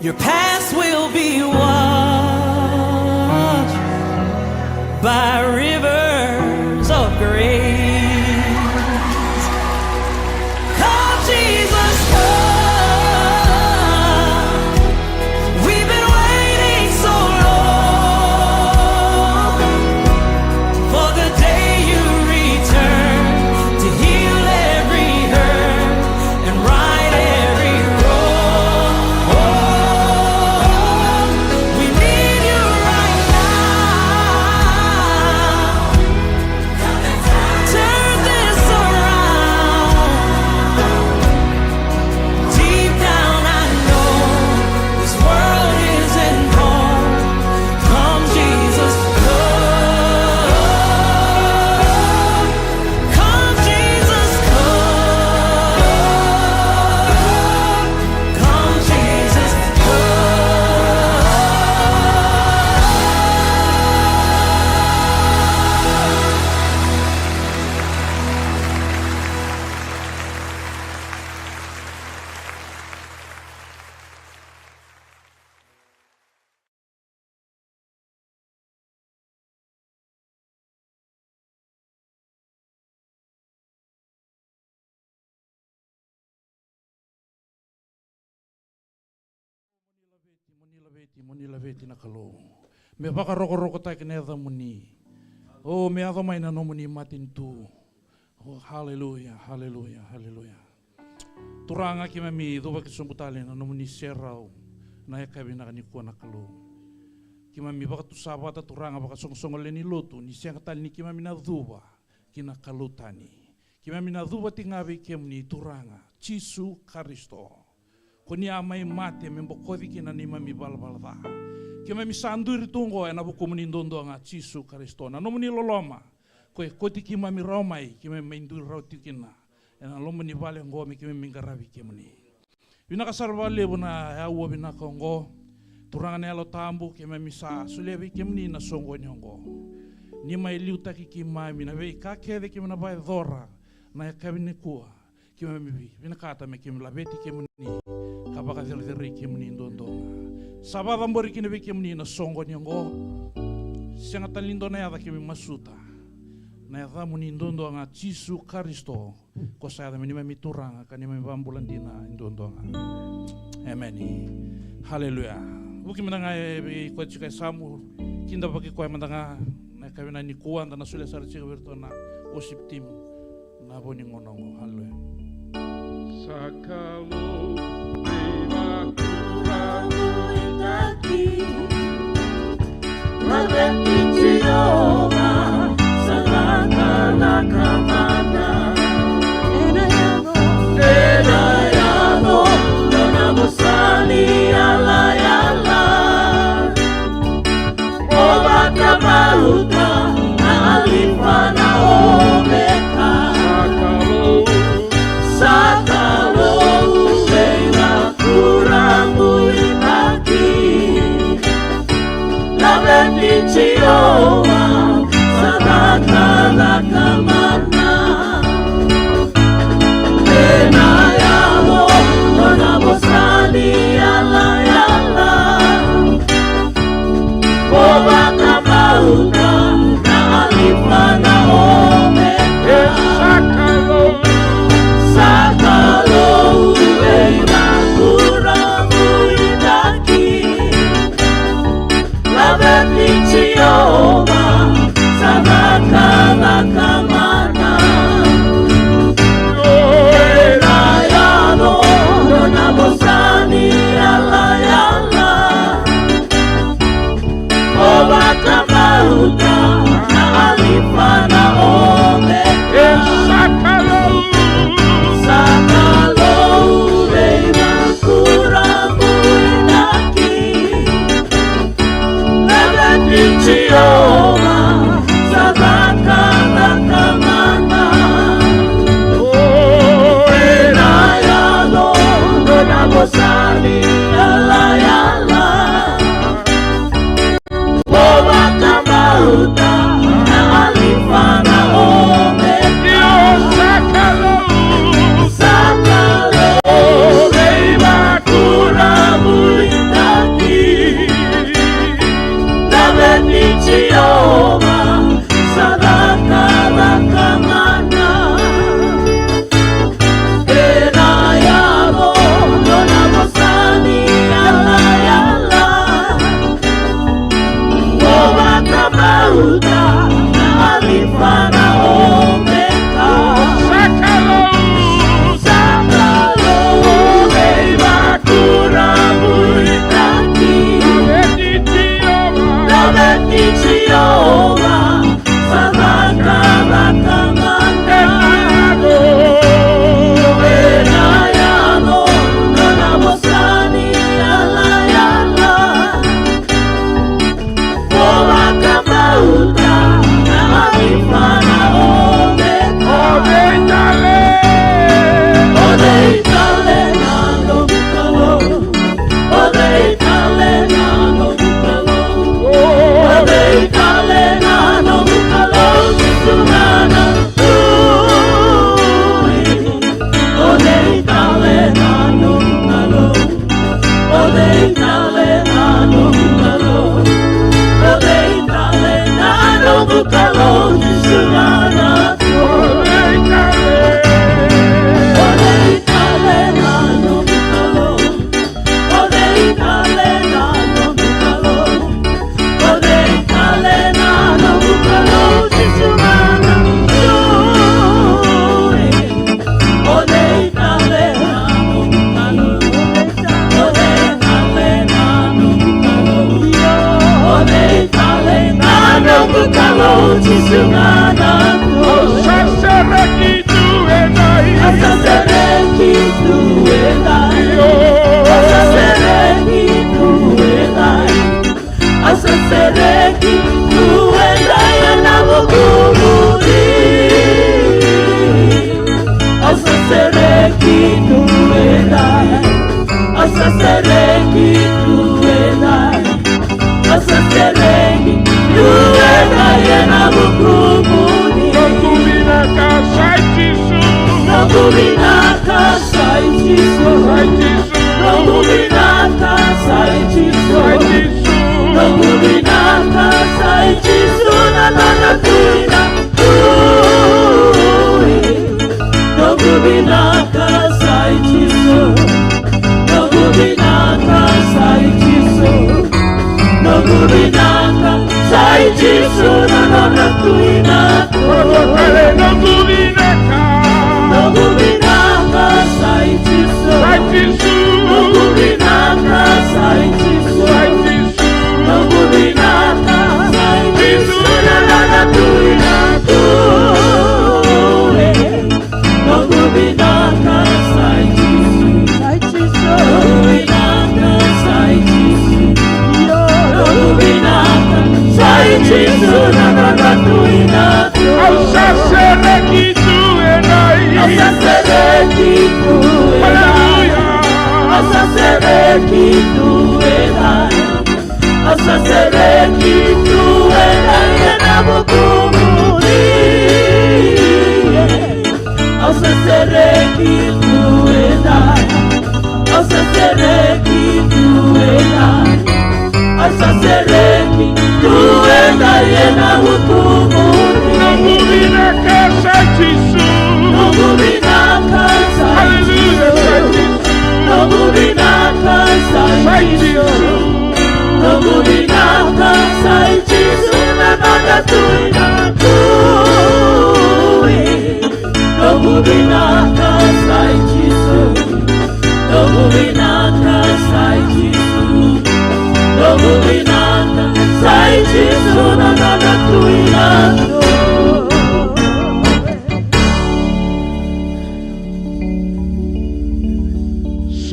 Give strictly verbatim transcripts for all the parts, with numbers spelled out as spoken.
Your past will be washed by rivers of grace. Come, Jesus, come. We've been waiting so long for the day you return to heal every hurt and right every wrong. We need you right now. Turn this around. Deep down, I know this world isn't home. Come, Jesus, come. Come, Jesus, come. Come, Jesus, come. Mo ni laveti, mo ni laveti, mo ni laveti na Kalou. Me vakarokorokotaki na yacamuni. O, me yaco mai na nomuni matanitu. O, haleluya, haleluya, haleluya. Turaga, keimami cuva ki sobu tale na nomuni serau na yakavi vinaka nikua na Kalou. Keimami vakatusa vata, Turaga, vakasoqosoqo lewe ni lotu, ni sega tale ni keimami na cuva ki na kalou tani. Keimami na cuva tiko ga vei kemuni, Turaga Jisu Karisito. Ko ni a mai mate me bokoci kina na neimami valavala ca. Keimami sa duri tu oqo ena vukumuni duadua ga, Jisu Karisito. Na nomuni loloma ko e kauti keimami rawa mai, keimami mai duri rawa tiko kina ena loma ni vale oqo me keimami qaravi kemuni. Vinaka sara vakalevu na aua vinaka oqo. Turaga na Yalo Tabu, keimami sa solia vei kemuni na soqoni oqo. Ni mai liutaki keimami na veika kece keimami na vakayacora na yakavi nikua. Keimami vi-, vinakata me keimami laveti kemuni ka vakacerecerei kemuni duadua ga. Sa vakacabori kina vei kemuni na soqoni oqo. Sega tale ni dua na yaca keimami masuta. Na yacamuni duadua ga, Jisu Karisito, ko sa yaca me neimami Turaga ka neimami Vakabula dina e duadua ga. Emeni. Haleluya. Vuki mada ga e vei koya tiko e yasamu, kidavaki koya mada ga na yakavi nikua, da na solia sara tiko vei iratou na worship team na vo ni gauna oqo. Haleluya. Sa Kalou veivakurabuitaki. Laveti Jiova, sa cakacaka mana. Ena yaco, ena yaco nona vosa ni yalayala. O vakabauta na Alifa na Omeka. Sa Kalou veivakurabuitaki. Laveti Jiova, sa cakacaka mana. Ena yaco nona vosa ni yalayala. O vakabauta na Alifa na Omeka. Sa Kalou, sa Kalou veivakurabuitaki. Laveti Jiova, sa cakacaka mana. Ena yaco nona vosa ni yalayala. O vakabauta na Alifa na Omeka. Sa Kalou, sa Kalou veivakurabuitaki. Laveti Jiova, sa cakacaka mana. Ena yaco nona vosa ni yalayala. O vakabauta na Alifa na Omeka. Sa Kalou veivakurabuitaki.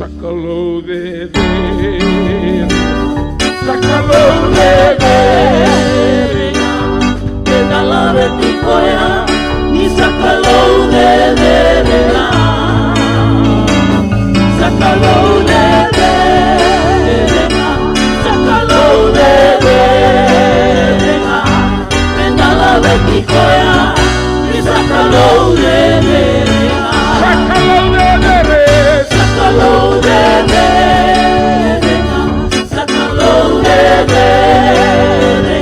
Sa Kalou cecere. Sa Kalou cecere. Eda laveti koya ni sa Kalou cecere. Sa Kalou cecere. Sa Kalou cecere. Eda laveti koya ni sa Kalou cecere. Sa Kalou cecere. Sa Kalou cecere. Sa Kalou cecere.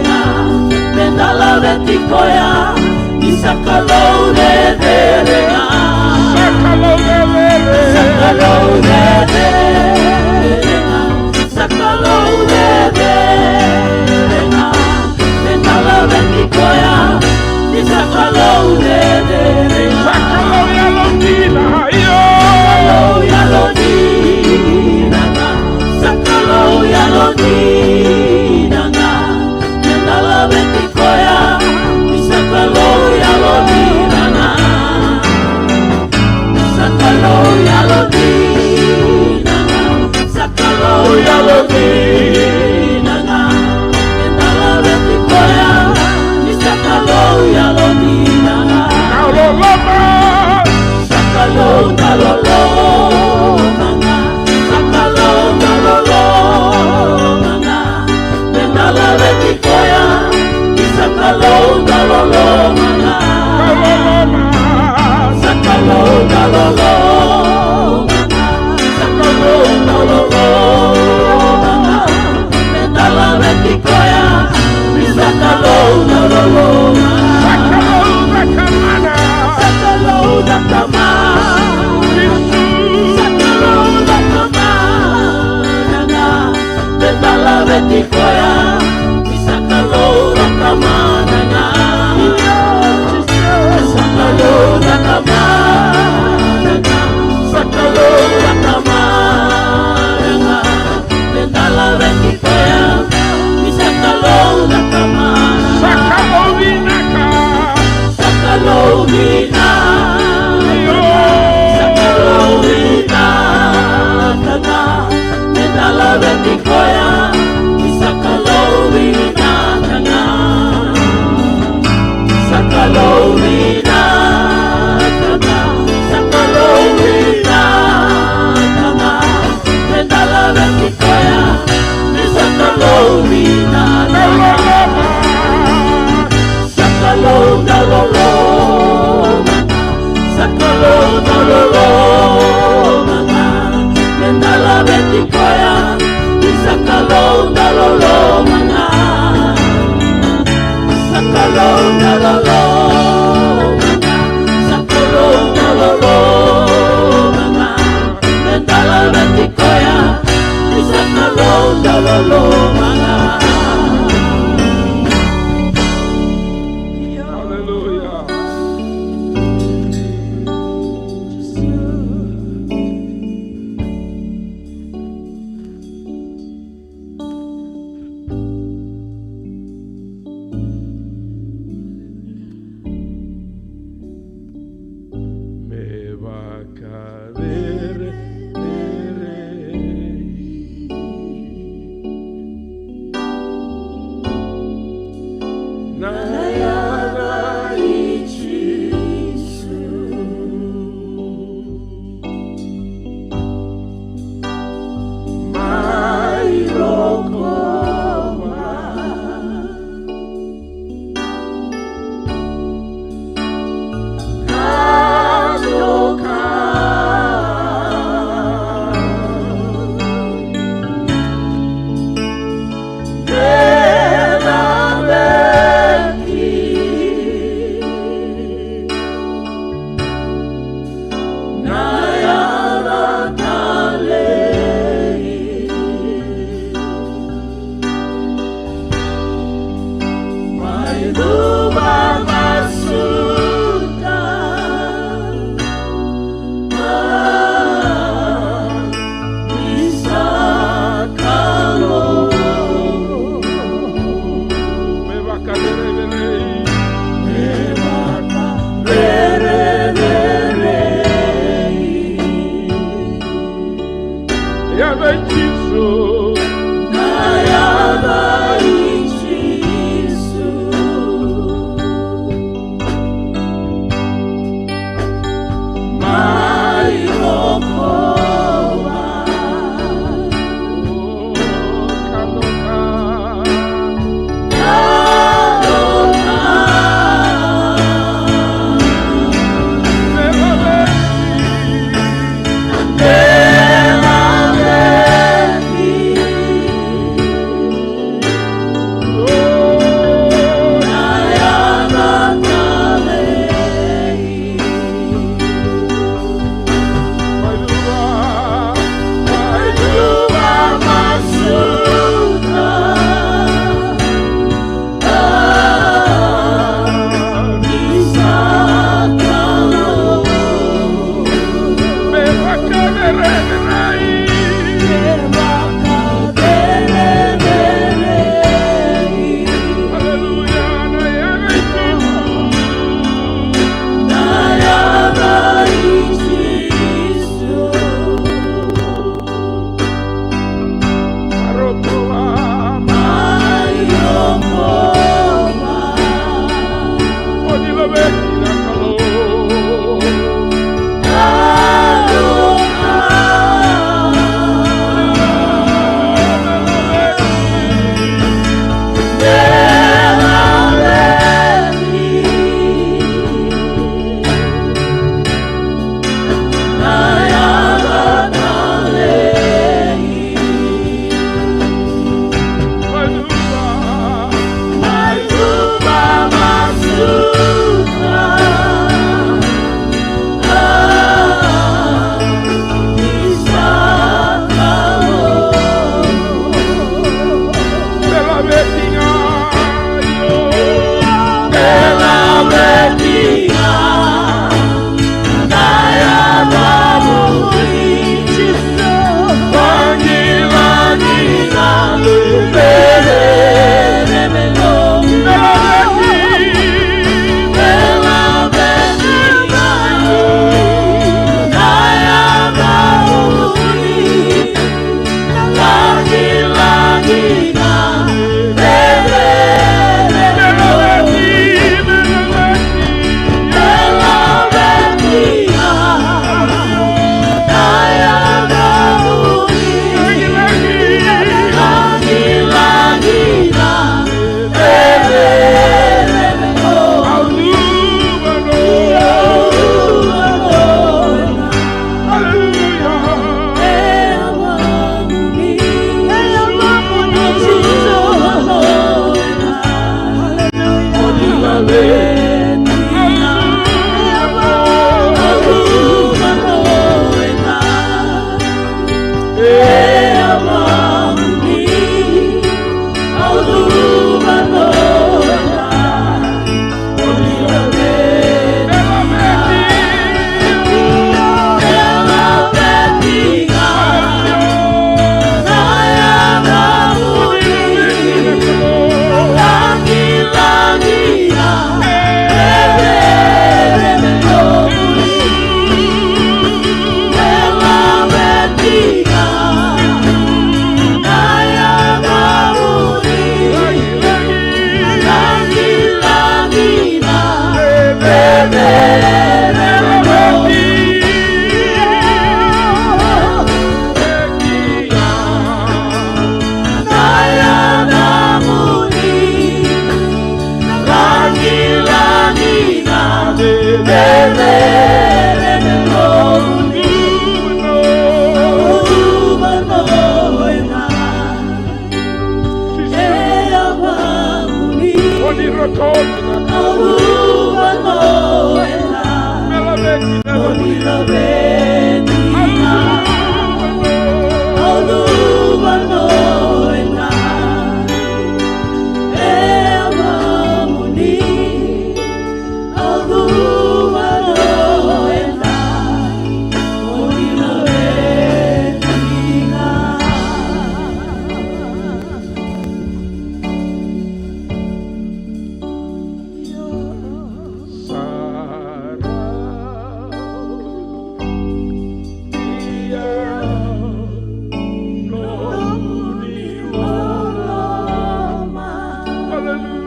Meda laveti koya ni sa Kalou cecere. Sa Kalou cecere. Sa Kalou cecere. Sa Kalou cecere. Meda laveti Sakalouca ka mana. Sakalouca ka mana. Sakalouca ka mana. Me da laveti koya. Sakalouca ka mana. Sakalouca ka mana. Sakalouca ka mana. Me da laveti koya, ni sa Kalou na Tamana. Sa Kalou vinaka. Sa Kalou vinaka. Io. Sa Kalou vinaka. Me da laveti koya, ni sa Kalou vinaka. Sa Kalou vinaka. Sa Kalou vinaka. Me da laveti koya, ni sa Kalou vinaka. Sa Kalou da loloma. Sa Kalou da loloma. Me da laveti koya, ni sa Kalou da loloma. Sa Kalou da loloma. Sa Kalou da loloma. Me da laveti koya, ni sa Kalou da loloma. Aleluya. Me vakacerecerei na yaca i Jisu. Mai rokova.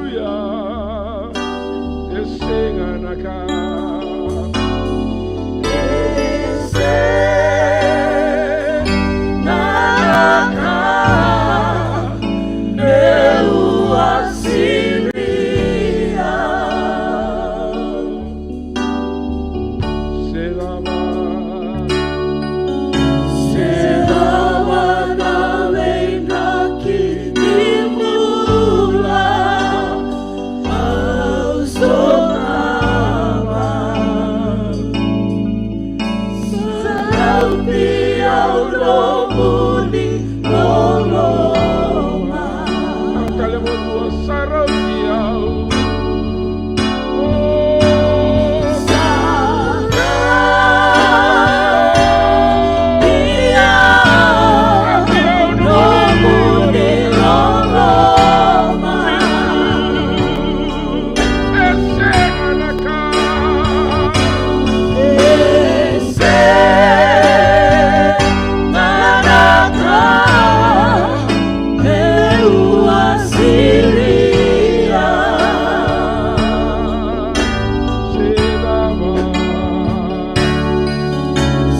Hallelujah. E sega na ka. E sega na ka. E ua siria. Se cava. Se cava na veidraki ni bula au sotava. Sa rauti au nomuni loloma. Au tale mo dua, sa rauti au. Sa rauti au nomuni loloma. E sega na ka. E sega na ka. E ua siria. Se cava.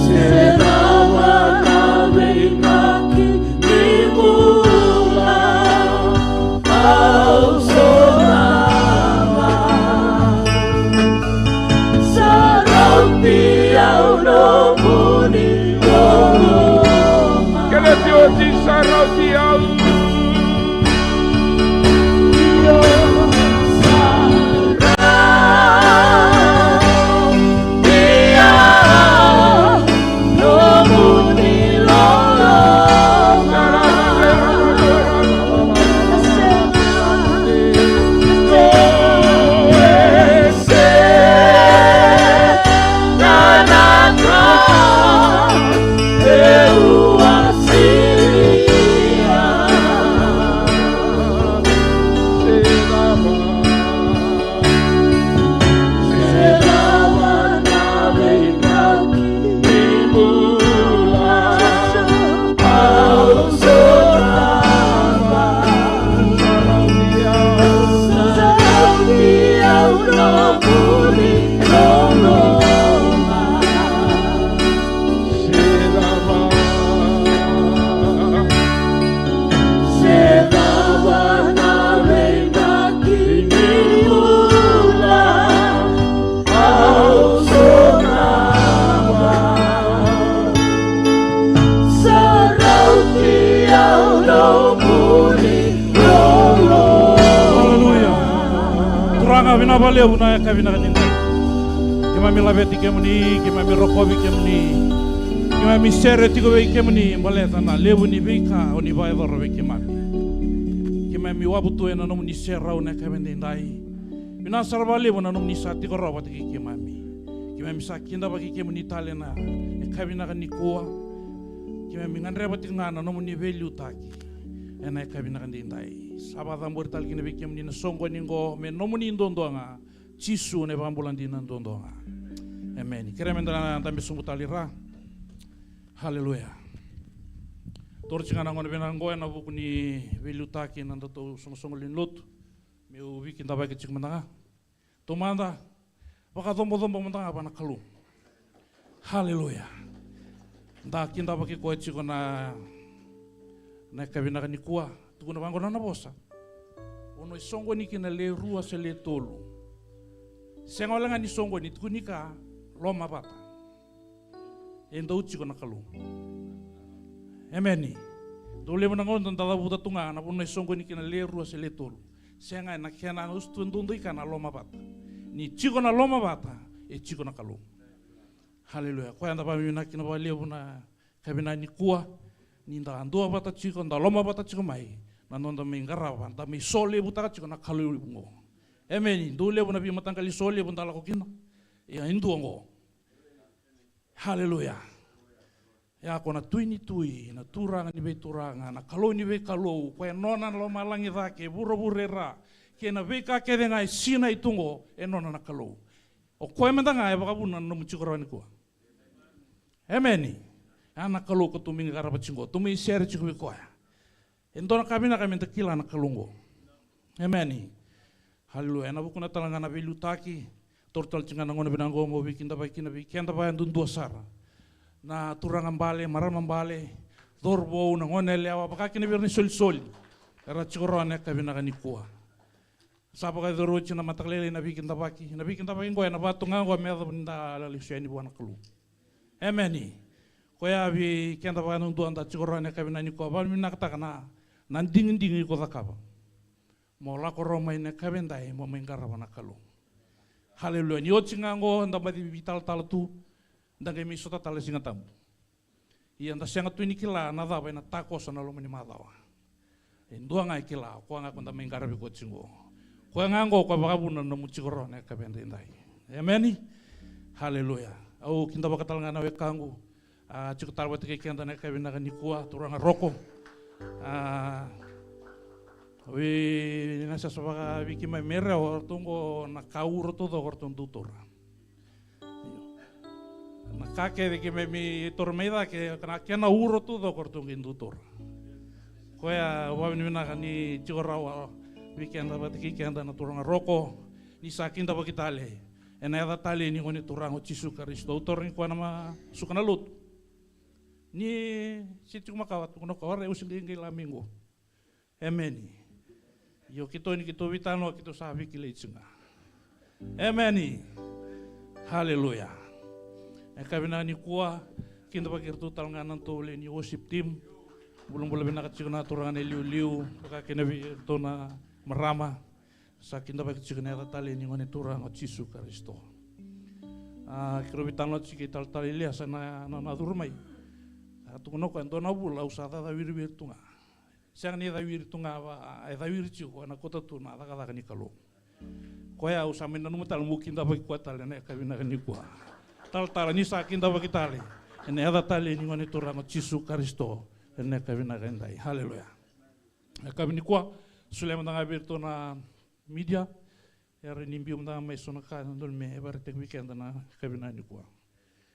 Se cava na veidraki ni bula au sotava. Sa rauti au nomuni loloma. Kena oti, sa rauti au. Sa rauti au. Se cava na veidraki ni bula au sotava. Sa rauti au nomuni loloma. Aleluya. Turaga, vinaka vakalevu na yakavi vinaka nikua. Keimami laveti kemuni, keimami rokovi kemuni. Keimami sere tiko vei kemuni baleta na levu ni veika o ni vakayacora vei keimami. Keimami wavu tu ena nomuni serau na yakavi edaidai. Vinaka sara vakalevu na nomuni sa tiko rawa vata kei keimami. Keimami sa kidavaki kemuni tale na yakavi vinaka nikua. Keimami gadreva tiko ga na nomuni veiliutaki ena yakavi vinaka edaidai. Sa vakacabori tale kina vei kemuni na soqoni oqo me nomuni duadua ga. Jisu na iVakabula dina duadua ga. Emeni. Kerea meda dabe sobu tale i ra. Haleluya. Toro tiko ga na gauna vinaka oqo ena vuku ni veiliutaki na nodatou soqosoqo lewe ni lotu. Meu veikidavaki tiko mada ga. Taumada, vakacobocobo mada ga vua na Kalou. Haleluya. Da kidavaki koya tiko na, na yakavi vinaka nikua. Tukuna vaqo na nona vosa. Vanua e soqoni kina le rua se le tolu. Sega wale ga ni soqoni, tukuni ka lomavata. E dau tiko na Kalou. Emeni. Dau levu na gauna da cavuta tu ga na vanua e soqoni kina le rua se le tolu. Sega, ena kena usutu e dodonu ga na lomavata. Ni tiko na lomavata, e tiko na Kalou. Haleluya. Koya da vakavinavinaka kina vakalevu na yakavi vinaka nikua. Ni da duavata tiko, da lomavata tiko mai. Na noda mai qarava, da mai solevutaka tiko na Kalou levu oqo. Emeni. Dau levu na veimataqali solevu da lako kina. Ia e dua oqo. Haleluya. Ia ko na Tui ni tui, na Turaga ni veituraga, na Kalou ni veikalou, koya e nona na lomalagi cake, vuravura e ra, kei na veika kece ga e sinai tu oqo, e nona na Kalou. O koya mada ga e vakavuna na nomu tiko rawa nikua. Emeni. Ia na Kalou ko tou mai qarava tiko oqo, tou mai sere tiko vei koya. E dua na ka vinaka meda kila na Kalou oqo. Emeni. Haleluya. Ena vukuna tale ga na veiliutaki. Toro tale tiko ga na gauna vinaka oqo meu veikidavaki kina vei keda vakayadudua sara. Na turaga bale, marama bale, cauravou, na gone yalewa, vaka kina vei ira na isolisoli. Era tiko rawa na yakavi vinaka nikua. Sa vakayacori oti na mataka lailai na veikidavaki. Na veikidavaki oqo ena vatu ga oqo me yacova ni da lesu yani vua na Kalou. Emeni. Koya vei keda vakayadudua da tiko rawa na yakavi vinaka nikua, vakavinavinakataka na, na digidigi ko cakava. Mo lako rawa mai na yakavi edai, mo mai qarava na Kalou. Haleluya. Ni oti ga oqo, da baci veitalatala tu, da qai mai sota tale Siga Tabu. Ia da sega tu ni kila na cava ena takoso na loma ni macawa. E dua ga e kila, o koya ga ko da mai qaravi koya tiko. Koya ga oqo ko vakavuna na nomu tiko rawa na yakavi edaidai. Emeni. Haleluya. Au kidavaka tale ga na wekaqu. A, tiko tale vata kei keda na yakavi vinaka nikua, turaga Roko. A, vei na sasa vaka vei keimami e Rewa, o ratou oqo na ka ura taucoko o ratou dau taura. Na ka kece keimami taura mai cake, na kena ura taucoko o ratou qai dau taura. Koya, au vakavinavinaka ni tiko rawa vei keda vata kei keda na turaga Roko, ni sa kidavaki tale. Ena yaca talei ni Gone Turaga o Jisu Karisito. Au tarogi koya na masuka na lotu. Ni se tiko makawa, tukuna o koya, au se qai, qai la mai qo. Emeni. Io, keitou ni keitou veitalanoa, keitou sa veikilai tiko ga. Emeni. Haleluya. E ka vinaka nikua, kidavaki iratou tale ga na nodatou lewe ni worship team. Bulabula vinaka tiko na turaga na iliuliu, vaka kina vei iratou na marama. Sa kidavaki tiko ena yaca talei ni Gone Turaga o Jisu Karisito. A, keirau veitalanoa tiko kei talatala Iliesa na, na, na curu mai. A tukuna o koya, dua na vula au sa cacawiriwiri tu ga. Sega ni cawiri tu ga, a, e cawiri tiko ena kota tu na cakacaka ni Kalou. Koya au sa mai nanuma tale meu kidavaki koya tale ena yakavi vinaka nikua. Talatala, ni sa kidavaki tale ena yaca talei ni Gone Turaga o Jisu Karisito ena yakavi vinaka edai. Haleluya. Yakavi nikua, solia mada ga vei iratou na media, era ni biu mada ga mai so na ka e dodonu me vakaraitaki vei keda na yakavi vinaka nikua.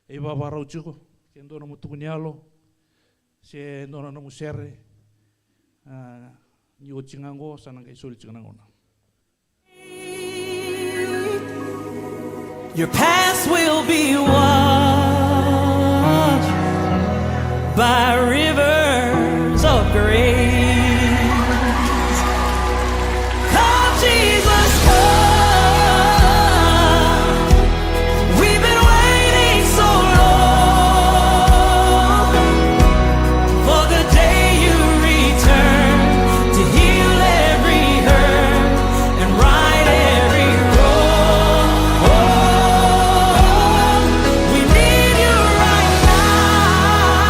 E ivavakarau tiko, ke dua nomu tuku ni yalo, se dua na nomu sere, a, ni oti ga oqo, sa na qai soli tiko na gauna. Your past will be washed by rivers of grace. Come, Jesus, come. We've been waiting so long for the day you return to heal every hurt and right every wrong. We need you right now.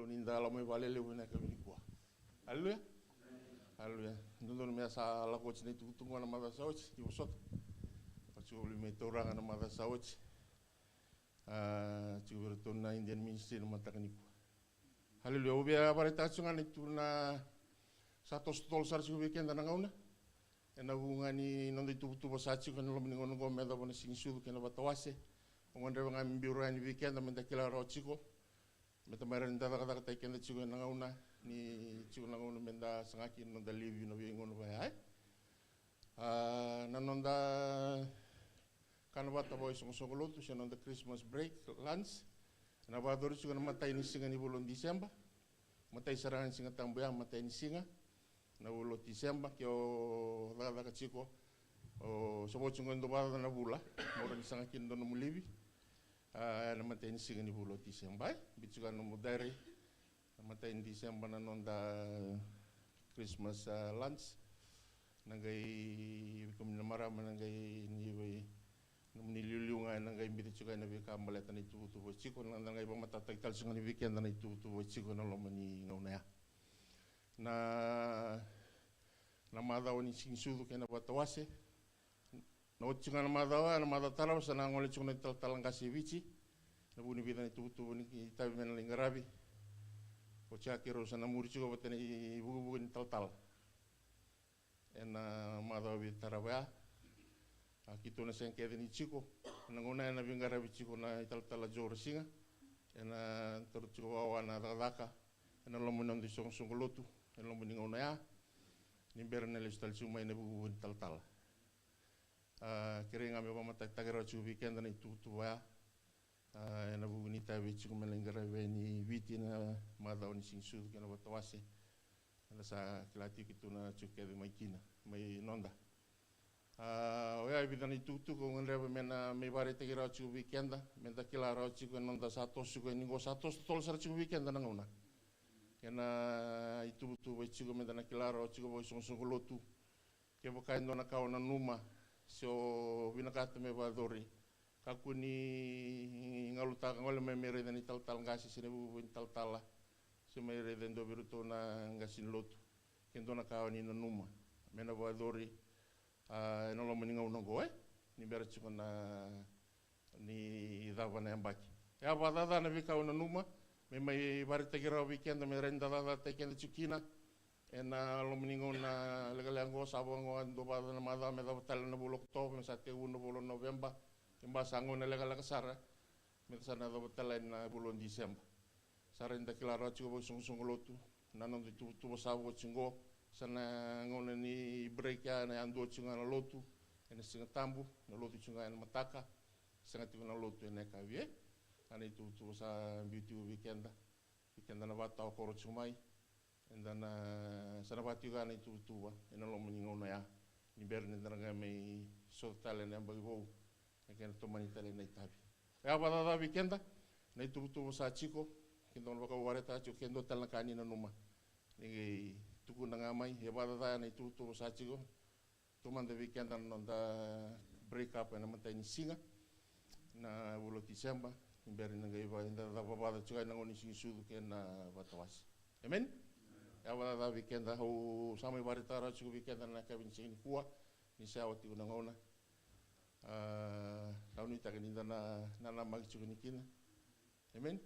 Ni da lako mai vakalelevu ena yakavi nikua. Aleluya. Aleluya. Dodonu me sa lako oti na itukutuku na macawa sa oti, ni vosota. Vaka tiko voli mai tauraga na macawa sa oti. A, tiko vei iratou na Indian Ministry na mataka nikua. Aleluya. Au via vakaraitaka tiko ga na itukutuku na sa toso totolo sara tiko vei keda na gauna. Ena vuku ga ni noda ituvatuva sa tiko ena loma ni gauna oqo me yacova na siga ni sucu kei na vatawase. Au gadreva ga me biu rawa yani vei keda me da kila rawa tiko. Me da mai rawa ni da cakacakataki keda tiko ena gauna ni tiko na gauna me da saga kina na noda livi na veigauna vaya. A, na noda kana vata vakaisoqosoqo lotu se noda Christmas break lunch. Ena vakayacori tiko ena matai ni siga ni vula o Tiseba. Matai sara ga ni Siga Tabu ya, matai ni siga. Na vula o Tiseba, ke o cakacaka tiko, o sa vo tiko e dua vakacaca na vula, mo rawa ni saga kina dua nomu livi. A, ena matai ni siga ni vula o Tiseba, e? Biu tiko ga nomu diary. Na matai ni Tiseba na noda Christmas, a, lunch. Na qai, vei kemuni na marama, na qai ni vei, nomuni liuliu ga, na qai biuta tiko ga na veika baleta na ituvatuva tiko, na, na qai vakamatatataki tale tiko ga ni vei keda na ituvatuva tiko ena loma ni gauna ya. Na, na macawa ni siga ni sucu kei na vatawase. Na oti tiko ga na macawa, na macawa tarava sa na gole tiko na italatala qase e Viti. Na vuku ni vica na ituvatuva ni itavi me na lai qaravi. Oti ya keirau sa na muri tiko vata na ivukevuke ni talatala. Ena macawa vica tarava ya. A, keitou na sega kece ni tiko. Ena gauna ya na veiqaravi tiko na italatala Joe Rasiga. Ena taura tiko vakawa na cakacaka ena loma ni noda isoqosoqo lotu ena loma ni gauna ya. Ni bera na lesu tale tiko mai na vukevuke ni talatala. A, kerei ga me vakamatatataki rawa tiko vei keda na ituvatuva ya. A, ena vuku ni itavi tiko me lai qaravi yani i Viti na macawa ni siga ni sucu kei na vatawase. Eda sa kila tiko keitou na tiko kece mai kina, mai noda. A, oya e vica na itukutuku au gadreva me na mai vakaraitaki rawa tiko vei keda, me da kila rawa tiko ena noda sa toso tiko yani qo, sa toso totolo sara tiko vei keda na gauna. Kena ituvatuva tiko me da na kila rawa tiko vakaisoqosoqo lotu. Kevaka e dua na ka o nanuma se o vinakata me vakayacori, kakua ni galutaka, gole mai me raica na italatala qase se na ivukevuke ni talatala, se mai raica e dua vei iratou na qase ni lotu. Ke dua na ka o ni nanuma me na vakayacori, a, ena loma ni gauna oqo, e? Ni bera tiko na ni cava na yabaki. E a vakacaca na veika au nanuma me mai vakaraitaki rawa vei keda me rawa ni da cakacakataki keda tiko kina. Ena loma ni gauna lekaleka oqo sa vakaoqo e dua vakacaca na macawa me cava tale na vula o Okotova, me sa tekivu na vula o Noveba. E ba sa gauna lekaleka sara me sa na cava tale na vula o Tiseba. Sa rawa ni da kila rawa tiko vakaisoqosoqo lotu na noda ituvatuva sa vo tiko qo. Sa na gauna ni break ya, na yadua tiko ga na lotu ena Siga Tabu, na lotu tiko ga ena mataka. Sega tiko na lotu ena yakavi, e? A, na ituvatuva sa biu tiko vei keda. Vei keda na vakatawakoro tiko mai, eda na, sa na vaka tiko ga na ituvatuva ena loma ni gauna ya. Ni bera ni da na qai mai sota tale ena yabaki vou, e kena tomani tale na itavi. E a vakacaca vei keda na ituvatuva sa tiko, keda na vakavakaraitaka tiko, ke dua tale na ka ni nanuma, ni qai tukuna ga mai. E a vakacaca na ituvatuva sa tiko. Taumada vei keda na noda break up ena matai ni siga na vula o Tiseba, ni bera ni na qai va, eda cava vakacaca tiko ena gauna ni siga ni sucu kei na vatawase. Amen. E a vakacaca vei keda, au sa mai vakaraitaka rawa tiko vei keda na yakavi ni siga nikua, ni sa yawa tiko na gauna. A, au nuitaka ni da na, na namaki tiko ni kina. Amen.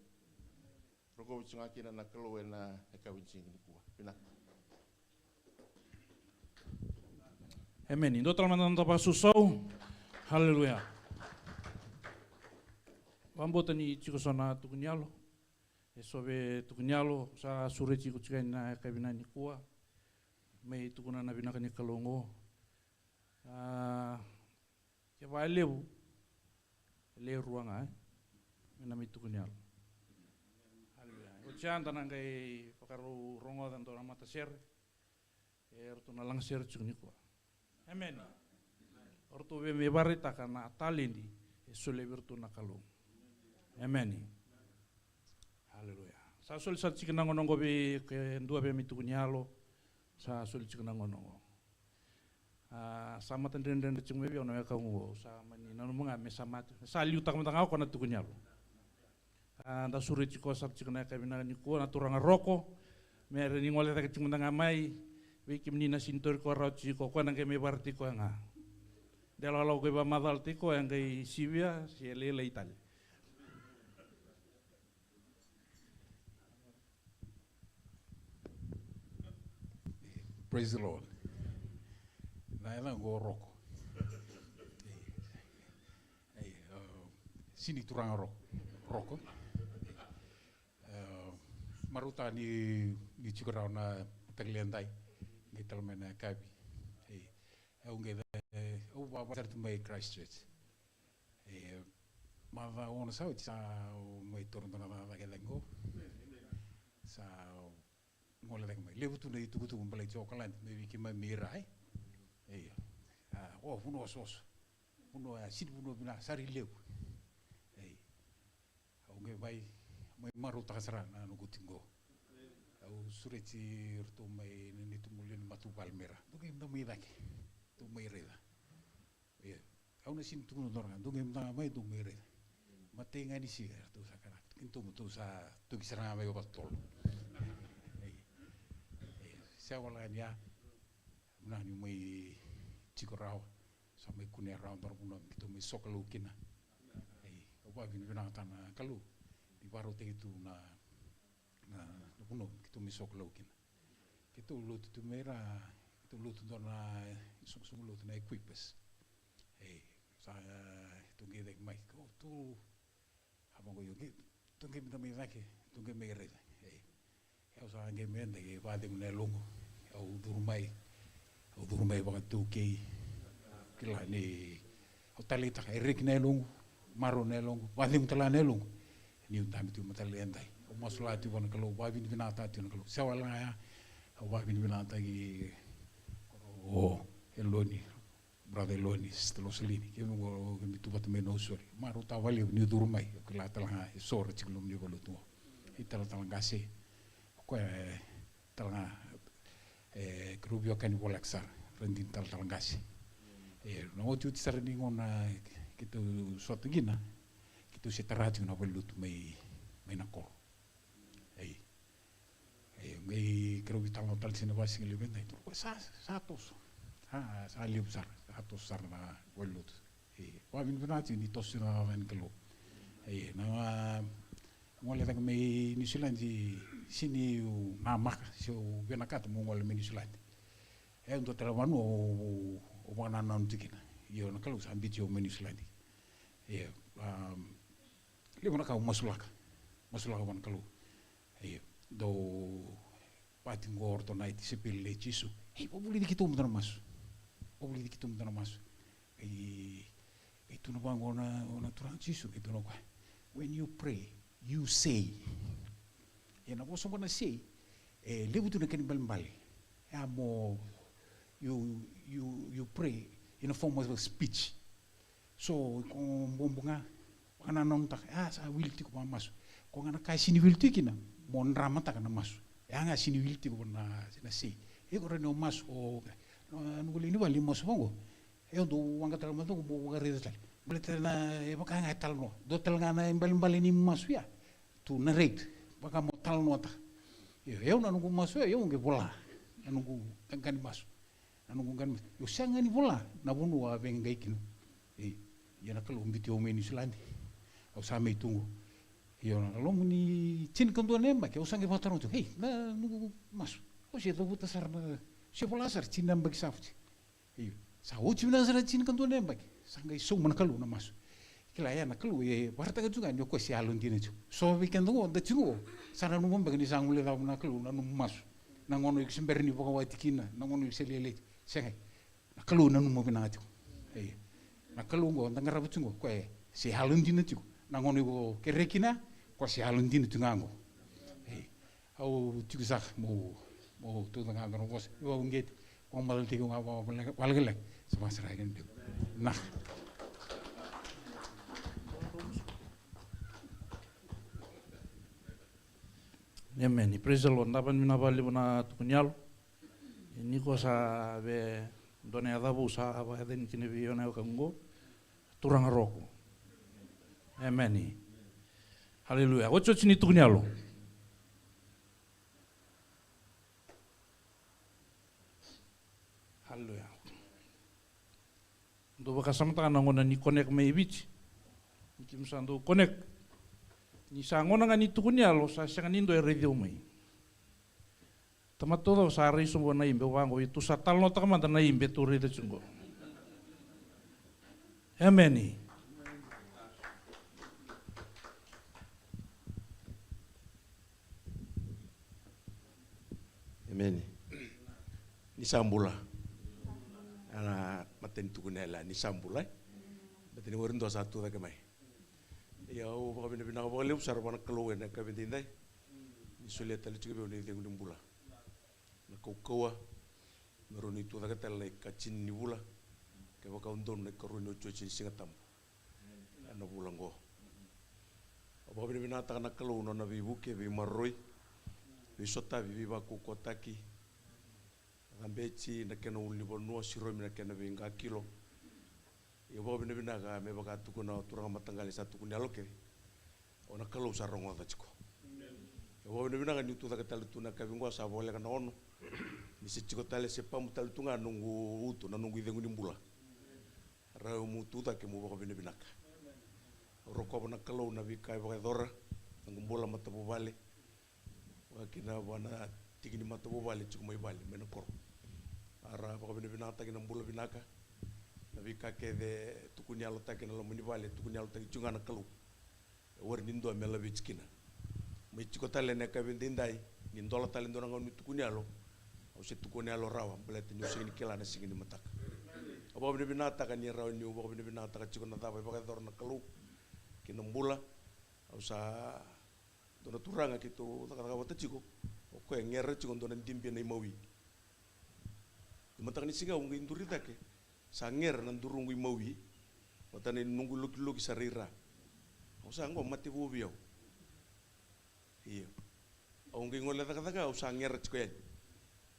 Rokovi tiko ga kina na Kalou ena yakavi ni siga nikua. Vinaka. Amen. Dua tale mada na noda vakasausau. Haleluya. Vakabauta ni tiko so na tuku ni yalo. E so vei tuku ni yalo sa sureti iko tiko ena yakavi nikua. Mai tukuna na vinaka ni Kalou oqo. A, kevaka e levu, e lewe rua ga, e? Me na mai tuku ni yalo. Haleluya. Oti ya da na qai vakarau rogoca e dua na matasere. E ratou na lagasere tiko nikua. Amen. O ratou via mai vakaraitaka na taledi e solia vei iratou na Kalou. Amen. Haleluya. Sa soli sara tiko na gauna oqo vei ke dua via mai tuku ni yalo. Sa soli tiko na gauna oqo. A, sa matadredredre tiko mai vei au na wekaqu oqo, sa mani nanuma ga me sa mate, sa liutaka mada ga o koya na tuku ni yalo. A, da sureti koya sara tiko na yakavi vinaka nikua, na turaga Roko. Me rawa ni gole cake tiko mada ga mai vei kemuni na senior, ko rawa tiko, koya na qai mai vareti koya ga. De lawalawa ko i vakamacala tiko, e qai sivia se lailai tale. Praise the Lord. Na yacaqu o Roko. Ei, uh, sini turaga Roko. Roko. Uh, marautaka ni, ni tiko rawa na mataka lailai, qai tale mai na yakavi. Ei, au qai, au vavasarati mai Christchurch. E, macawa ono sa oti sa mai toro dua na cakacaka e cake qo. Sa gole cake mai. Levu tu na itukutuku baleti Okaladi mai vei keimami ira, e. Io. A, o, vanua osooso. Vanua, a, sini vanua vinaka, sara i levu. Ei. Au qai mai, mai marautaka sara na noqu tiko qo. Au sureti iratou mai na neitou lewe ni matavuvale me ra. Dou qai dau mai cake. Dou mai raica. Ia, au na sini tukuna dua ga, dou qai mada ga mai, dou mai raica. Matai ga ni siga, eratou sa kaya, keitou, tou sa toki sara ga mai vakatotolo. Ei, ei, se wale ga ni a, vinaka ni mai tiko rawa, sa mai kunea rawa dua na vanua me keitou mai sokalou kina. Ei, au vakavinavinakataka na Kalou ni vakarautaki tu na na, na vanua keitou mai sokalou kina. Keitou lotu tu mai ra, keitou lotu dua na isoqosoqo lotu na Equippers. Ei, sa, e, tou qai cake mai. Ko tu, a vaqo io, qai, tou qai mada mai cake, tou qai mai raica. Ei, au sa qai mai eda, qai vakacegu na yaloqu. Au curu mai, au curu mai vakaitaukei. Kila ni au taleitaka, e reki na yaloqu, marau na yaloqu, vakacegu tale ga na yaloqu. Niu dabe tiko mai tale edai. Au masulaka tiko vua na Kalou, vakavinavinakataka tiko na Kalou. Se wale ga ya, au vakavinavinakataki o Eloni, brother Eloni, sister Loselini. Kemuni qo, kemuni tu vata mai Nausori. Marautaka vakalevu niu curu mai. Au kila tale ga eso ra tiko loma ni valenilotu qo. Italatala qase. O koya e tale ga, e, keirau veiwekani voleka sara, ra dina talatala qase. E, na otioti sara ni gauna keitou sota kina, keitou se tara tiko na valenilotu mai, mai na koro. Ei. Ei, qai keirau veitalanoa tale tiko na vakasigalevu edai, tukuna o koya sa, sa toso. Sa, sa levu sara, sa toso sara na valenilotu. E, vakavinavinaka tiko ni toso na cakacaka ni Kalou. E, na, a, gole cake mai Niusiladi, sini u namaka se u vinakata meu gole mai Niusiladi. E, dua tale na vanua au, au, au vakanananu tiko kina. Io, na Kalou sa biuti au mai Niusiladi. E, a, levu na ka au masulaka, masulaka vua na Kalou. Io, dau vati qo o ratou na tisaipeli nei Jisu. Ei, vakavulici keitou mada na masu. Vakavulici keitou mada na masu. Qai, qai tukuna vaqo na, na Turaga Jisu, qai tukuna o koya, when you pray, you say. Ia na vosa qo na say, e levu tu na kena ibalebale. E a mo, you, you, you pray in a form of a speech. So, ko bobo ga, vakanananutaka, a, sa wili tiko vakamasu. Ko ga na ka e sini wili tiko kina, mo dramataka na masu. E a ga sini wili tiko na, na sei. E ko rani o masu, o, na, na noqu lewe ni vale ni masu vaqo. E o dau waqa tale mada qo mo vakaraica tale. Baleta na, e vaka ga e talanoa. Dua tale ga na ibalebale ni masu ya. To narrate. Vaka mo talanoataka. Io, e o na noqu masu, e o qai vola. Na noqu qaqa ni masu. Na noqu qani, io sega ni vola na vanua a veiqai kina. Ei, ia na Kalou biuti au mai Niusiladi. Au sa mai tu qo. Io na loma ni tinikadua na yabaki, au sa qai vakataroga tiko, ei, na noqu masu. Au se cavuta sara na, se vola sara tini na yabaki sa oti. Io, sa oti vinaka sara tinikadua na yabaki. Sa qai sauma na Kalou na masu. Kila ya na Kalou e vakaraitaka tiko ga ni o koya se yalodina tiko. So vei keda qo, da tiko qo, sa nanuma beka ni sa guilecava na Kalou na nomu masu. Na gauna iko se bera ni vakawati kina, na gauna iko se leleti. Sega. Na Kalou nanuma vinaka tiko. Ei. Na Kalou qo, da qarava tiko qo, koya se yalodina tiko. Na gauna iko kerea kina, koya se yalodina tiko ga qo. Ei. Au tiko saka mo, mo tauca ga na vosa. Io, au qeti. Ko macala tiko ga vakalekaleka. Sa vakasara kina tiko. Na. Emeni. Praise the Lord. Dabe ni vinaka vakalevu na tuku ni yalo. Ni ko sa via dua na yaca vou sa vakayacani kina vei au na wekaqu qo. Turaga Roko. Emeni. Aleluya. Otioti ni tuku ni yalo. Aleluya. Dou vakasamataka na gauna ni connect mai Viti. Ni keimami sa dou connect. Ni sa gauna ga ni tuku ni yalo, sa sega ni dua e raici au mai. Tamata taucoko sa rai sobu na ibe, au vaqo, tou sa talanoataka mada na ibe tou raica tiko qo. Emeni. Emeni. Ni sa bula. Ana matani tukuna yala ni sa bula, e? Matani wari dua sa tu cake mai. Ia au vakavinavinaka vakalevu sara vua na Kalou ena yakavi edaidai. Ni solia tale tiko vei au na icegu ni bula. Na kaukauwa me rawa ni tu cake tale na ikatini ni vula. Kevaka au donu na ikarua ni otioti ni Siga Tabu ena vula oqo. Au vakavinavinakataka na Kalou na nona veivuke, veimaroroi, veisotavi, veivakaukauwataki. Cabeti na kena ulunivanua, Siromi na kena veiqakilo. Ia vakavinavinaka me vaka tukuna na turaga mataqali sa tukuni yalo kece. O na Kalou sa rogoca tiko. Ia vakavinavinaka niu tu cake tale tu na yakavi oqo, sa voleka na ono. Ni se tiko tale, se pamu tale tu ga noqu uto, na noqu icegu ni bula. Rawa meu tu cake meu vakavinavinaka. Au rokova na Kalou na veika e vakayacora, noqu bula, matavuvale. Vakakina vua na tiki ni matavuvale tiko mai vale, mai na koro. Era vakavinavinakataki na bula vinaka. Na veika kece e tukuni yalotaki ena loma ni vale, e tukuni yalotaki tiko ga na Kalou. E warai ni dua me laveti kina. Mai tiko tale na yakavi edaidai, ni dola tale dua na gauna ni tukuni yalo. Au se tukuni yalo rawa, baleta niu sega ni kila na siga ni mataka. Au vakavinavinakataka ni rawa niu vakavinavinakataka tiko na cava e vakayacora na Kalou kina bula. Au sa Dua na turaga keitou cakacaka vata tiko, o koya e gera tiko dua na dibe na imawi. Ni mataka ni siga au qai duri cake, sa gera na duruqu imawi. Vata na noqu lokiloki sa rai ra. Au sa qo mate vou vei au. Io. Au qai gole cakacaka, au sa gera tiko yani.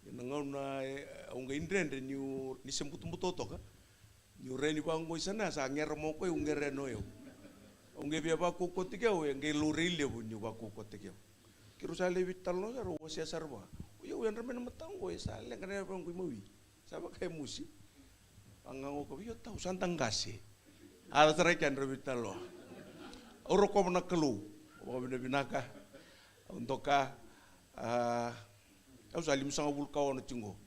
Ia na gauna, e, au qai dredre niu, ni se butobuto toka. Niu rai ni vaqo i sana, sa gera mo koya, au gera yani o yau. Au qai via vakaukauwataki au, e qai laurai levu niu vakaukauwataki au. Keirau sa lai veitalanoa sara, au wasea sara vua. O yau, yadra mai na mataqu, e sa leqa na yavaqu imawi. Sa vaka e musi. Vaqo koya, io, tau sa da qase. A, sa rai kedrau veitalanoa. Au rokova na Kalou. Au vakavinavinaka. Au doka. A, au sa limasagavulu ka ono tiko qo.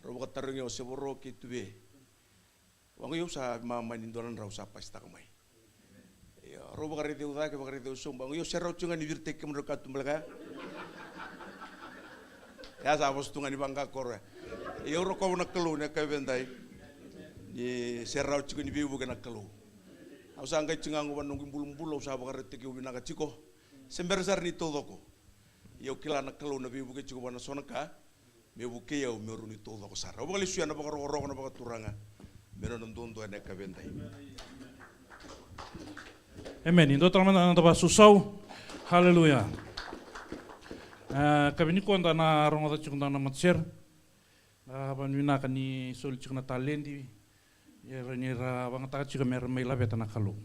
Rau vakatarogi au se voro kei Tuve. Vaqo, io, au sa mamani dua na drau sa pasitaka mai. Io, rau vakaraici au cake, vakaraici au sobu. Vaqo, io, se rawa tiko ga ni viritaki kemudrau katuba leka ya. Ia sa vosa tu ga ni vaqakoro ya. Io, au rokova na Kalou na yakavi edai. Ni se rawa tiko ni veivuke na Kalou. Au sa qai tiko ga qo vua na noqu ibulubulu, au sa vakaraitaki au vinaka tiko. Se bera sara ni taucoko. Ia au kila na Kalou na veivuke tiko vua na so na ka. Me vukei au me rawa ni taucoko sara. Au vakalesuya na vakarokoroko na vakaturaga me nona duadua ena yakavi edai. Emeni. Dua tale mada na noda vakasausau. Haleluya. A, yakavi nikua da na rogoca tiko na matasere. A, vakavinavinaka ni soli tiko na taledi. Ia, ni ra vakayagataka tiko me ra mai laveta na Kalou.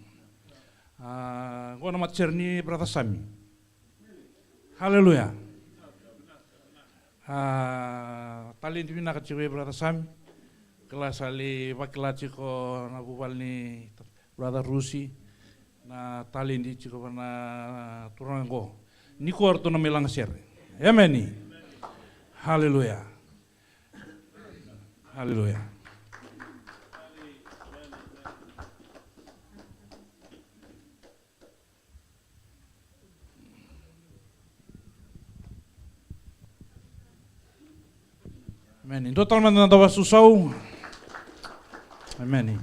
A, qo na matasere ni Brother Sami. Haleluya. A, taledi vinaka tiko vei Brother Sami. Kila sa lai vakila tiko na vuvale ni Brother Rusi. Na taledi tiko vua na turaga qo. Nikua ratou na mai lagasere. Emeni. Haleluya. Haleluya. Emeni. Dua tale mada na noda vakasausau. Emeni.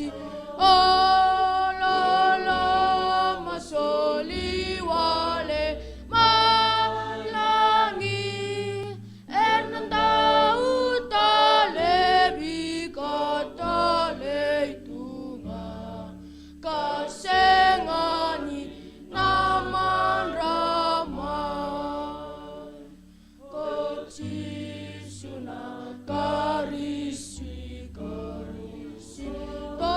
O loloma soli wale mai lagi, ena dau talevi ka talei tu ga, ka sega ni na madra mai. Ko Jisu na Karisito, Karisito. Ko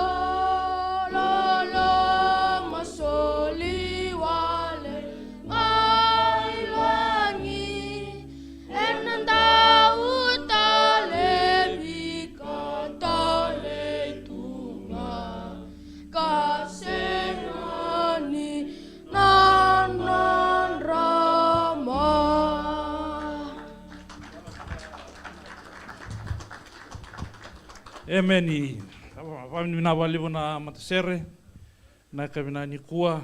loloma soli wale mai lagi, ena dau talevi ka talei tu ga, ka sega ni na madra mai. Emeni. Vakavinavinaka vakalevu na matasere na yakavi nikua.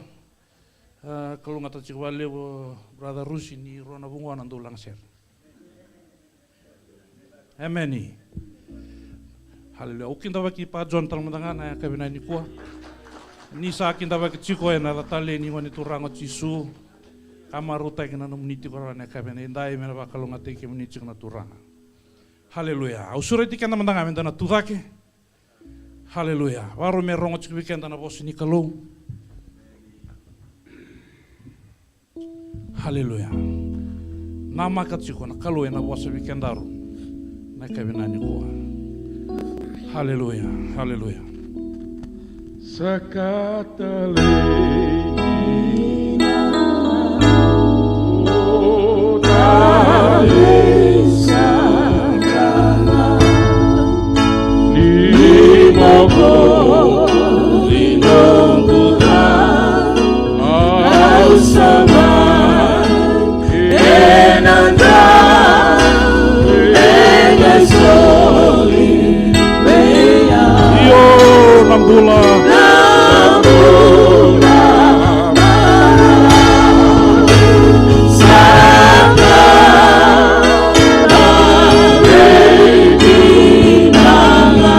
A, kalougata tiko vakalevu Brother Rusi ni rua na vanua na dau lagasere. Emeni. Haleluya. Au kidavaki Pa John tale mada ga na yakavi nikua. Ni sa kidavaki tiko ena yaca talei ni Gone Turaga o Jisu. Ka marautaki na nomuni tiko rawa na yakavi edaidai, me na vakalougatataki kemuni tiko na Turaga. Haleluya. Au sureti keda mada ga meda na tu cake. Haleluya. Vakarau me rogo tiko vei keda na vosa ni Kalou. Haleluya. Namaka tiko na Kalou ena vosa vei kedaru na yakavi nikua. Haleluya, haleluya. Sa ka talei na, o talei sa ka na ni moko ni noqu ca. Au sa mai ena dau ena soli vei au. Io, na bula. Na bula. Sa ka na vei tinana.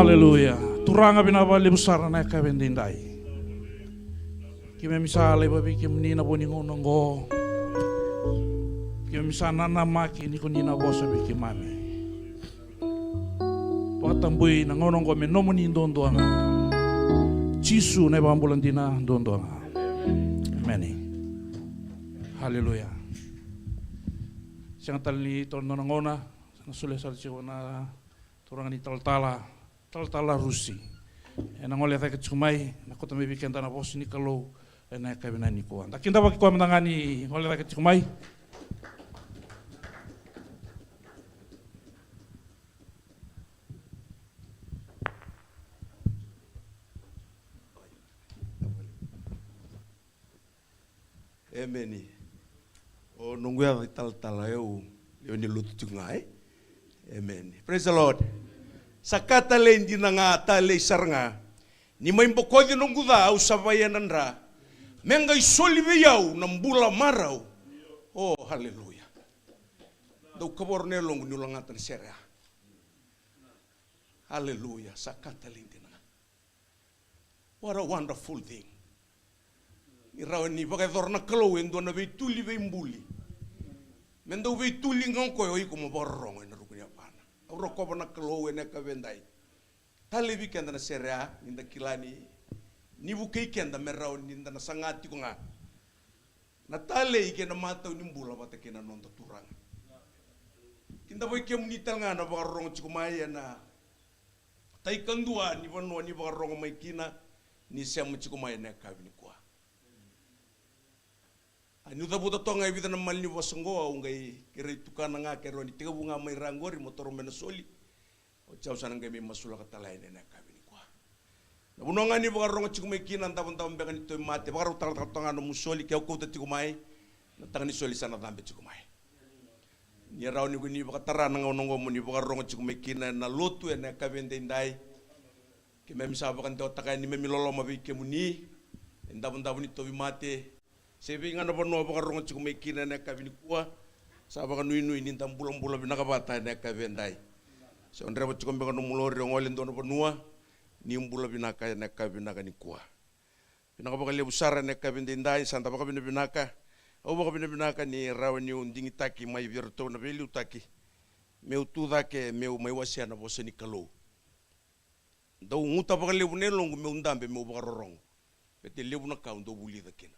Aleluya. Turaga, vinaka vakalevu sara na yakavi edaidai. Keimami sa laiva vei kemuni na vo ni gauna oqo. Keimami sa nanamaki ni ko ni na vosa vei keimami. Vakatabui na gauna oqo me nomuni duadua ga. Jisu na iVakabula dina duadua ga. Emeni. Aleluya. Sega tale ni toro na gauna, na solia sara tiko na turaga ni talatala, talatala Rusi. Ena gole cake tiko mai, na kauta mai vei keda na vosa ni Kalou ena yakavi nikua. Da kidavaki koya mada ga ni gole cake tiko mai. Emeni. O noqu yaca i talatala, au lewe ni lotu tiko ga, e? Emeni. Praise the Lord. Sa ka talei dina ga, talei sara ga. Ni mai bokoci noqu ca, au sa vakayadrati. Me qai soli vei au na bula marau. O, haleluya. Dau kavoro na yaloqu niu lagata na sere ya. Haleluya. Sa ka talei dina ga. What a wonderful thing. Ni rawa ni vakayacora na Kalou e dua na veituli veibuli. Me dau veituli ga o koya, o iko mo vakarorogo ena ruku ni yavana. Au rokova na Kalou ena yakavi edai. Talei vei keda na sere ya, ni da kila ni, ni vukei keda me rawa ni da na saga tiko ga na talei kei na matau ni bula vata kei na noda Turaga. Kidavaki kemuni tale ga na vakarorogo tiko mai ena tai kadua ni vanua ni vakarorogo mai kina, ni sema tiko mai ena yakavi nikua. A niu cavuta toka ga e vica na malanivosa oqo, au qai kerei tukuna ga ke rawa ni tekivu ga mai ra qori mo toro mai na soli. Oti au sa na qai mai masulaka tale yani ena yakavi nikua. Na vanua ga ni vakarorogo tiko mai kina, davodavo beka ni tauvimate, vakarautaka toka ga nomu soli, ke o kauta tiko mai, na taka ni soli sa na cabe tiko mai. Ni rawa ni ko ni vakatara na gauna oqo mo ni vakarorogo tiko mai kina ena lotu ena yakavi edaidai. Keimami sa vakadewataka yani neimami loloma vei kemuni, e davodavo ni tauvimate. Se vei ga na vanua o vakarorogo tiko mai kina ena yakavi nikua, sa vakanuinui ni da bulabula vinaka vata ena yakavi edai. Se o dreva tiko beka nomu lori o gole dua na vanua, ni bula vinaka ena yakavi vinaka nikua. Vinaka vakalevu sara ena yakavi edaidai, sa da vakavinavinaka. Au vakavinavinaka ni rawa niu digitaki mai vei iratou na veiliutaki. Meu tu cake, meu mai wasea na vosa ni Kalou. Dau guta vakalevu na yaloqu meu dabe, meu vakarorogo. Baleta e levu na ka au dau vulica kina.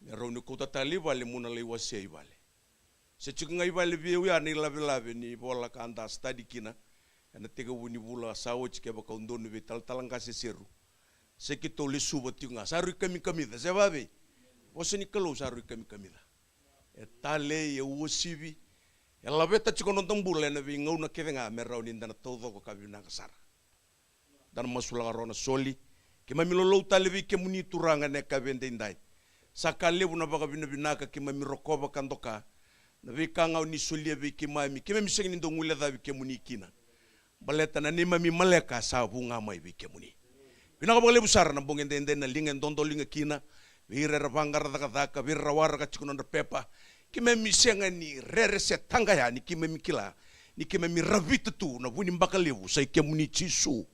Me rawa niu kauta tale i vale meu na lai wasea i vale. Se tiko ga i vale vei au ya na ilavelave ni vola ka da study kina ena tekivu ni vula sa oti, kevaka au donu vei talatala qase Seru. Se keitou lesuva tiko ga, sa rui kamikamica, se vavei? Vosa ni Kalou sa rui kamikamica. E talei, e uasivi, e laveta tiko na noda bula ena veigauna kece ga me rawa ni da na taucoko ka vinaka sara. Da na masulaka rawa na soli. Keimami lolou tale vei kemuni Turaga ena yakavi edaidai. Sa ka levu na vakavinavinaka keimami rokova ka doka. Na veika ga o ni solia vei keimami, keimami sega ni dau guilecavi kemuni kina. Baleta na neimami maleka sa vu ga mai vei kemuni. Vinaka vakalevu sara na bogi edaidai, na liga e dodoliga kina, vei ira era vaqara cakacaka, vei ira era waraka tiko na nodra pepa. Keimami sega ni rere se taqaya ni keimami kila ni keimami ravita tu na vu ni baka levu sa i kemuni Jisu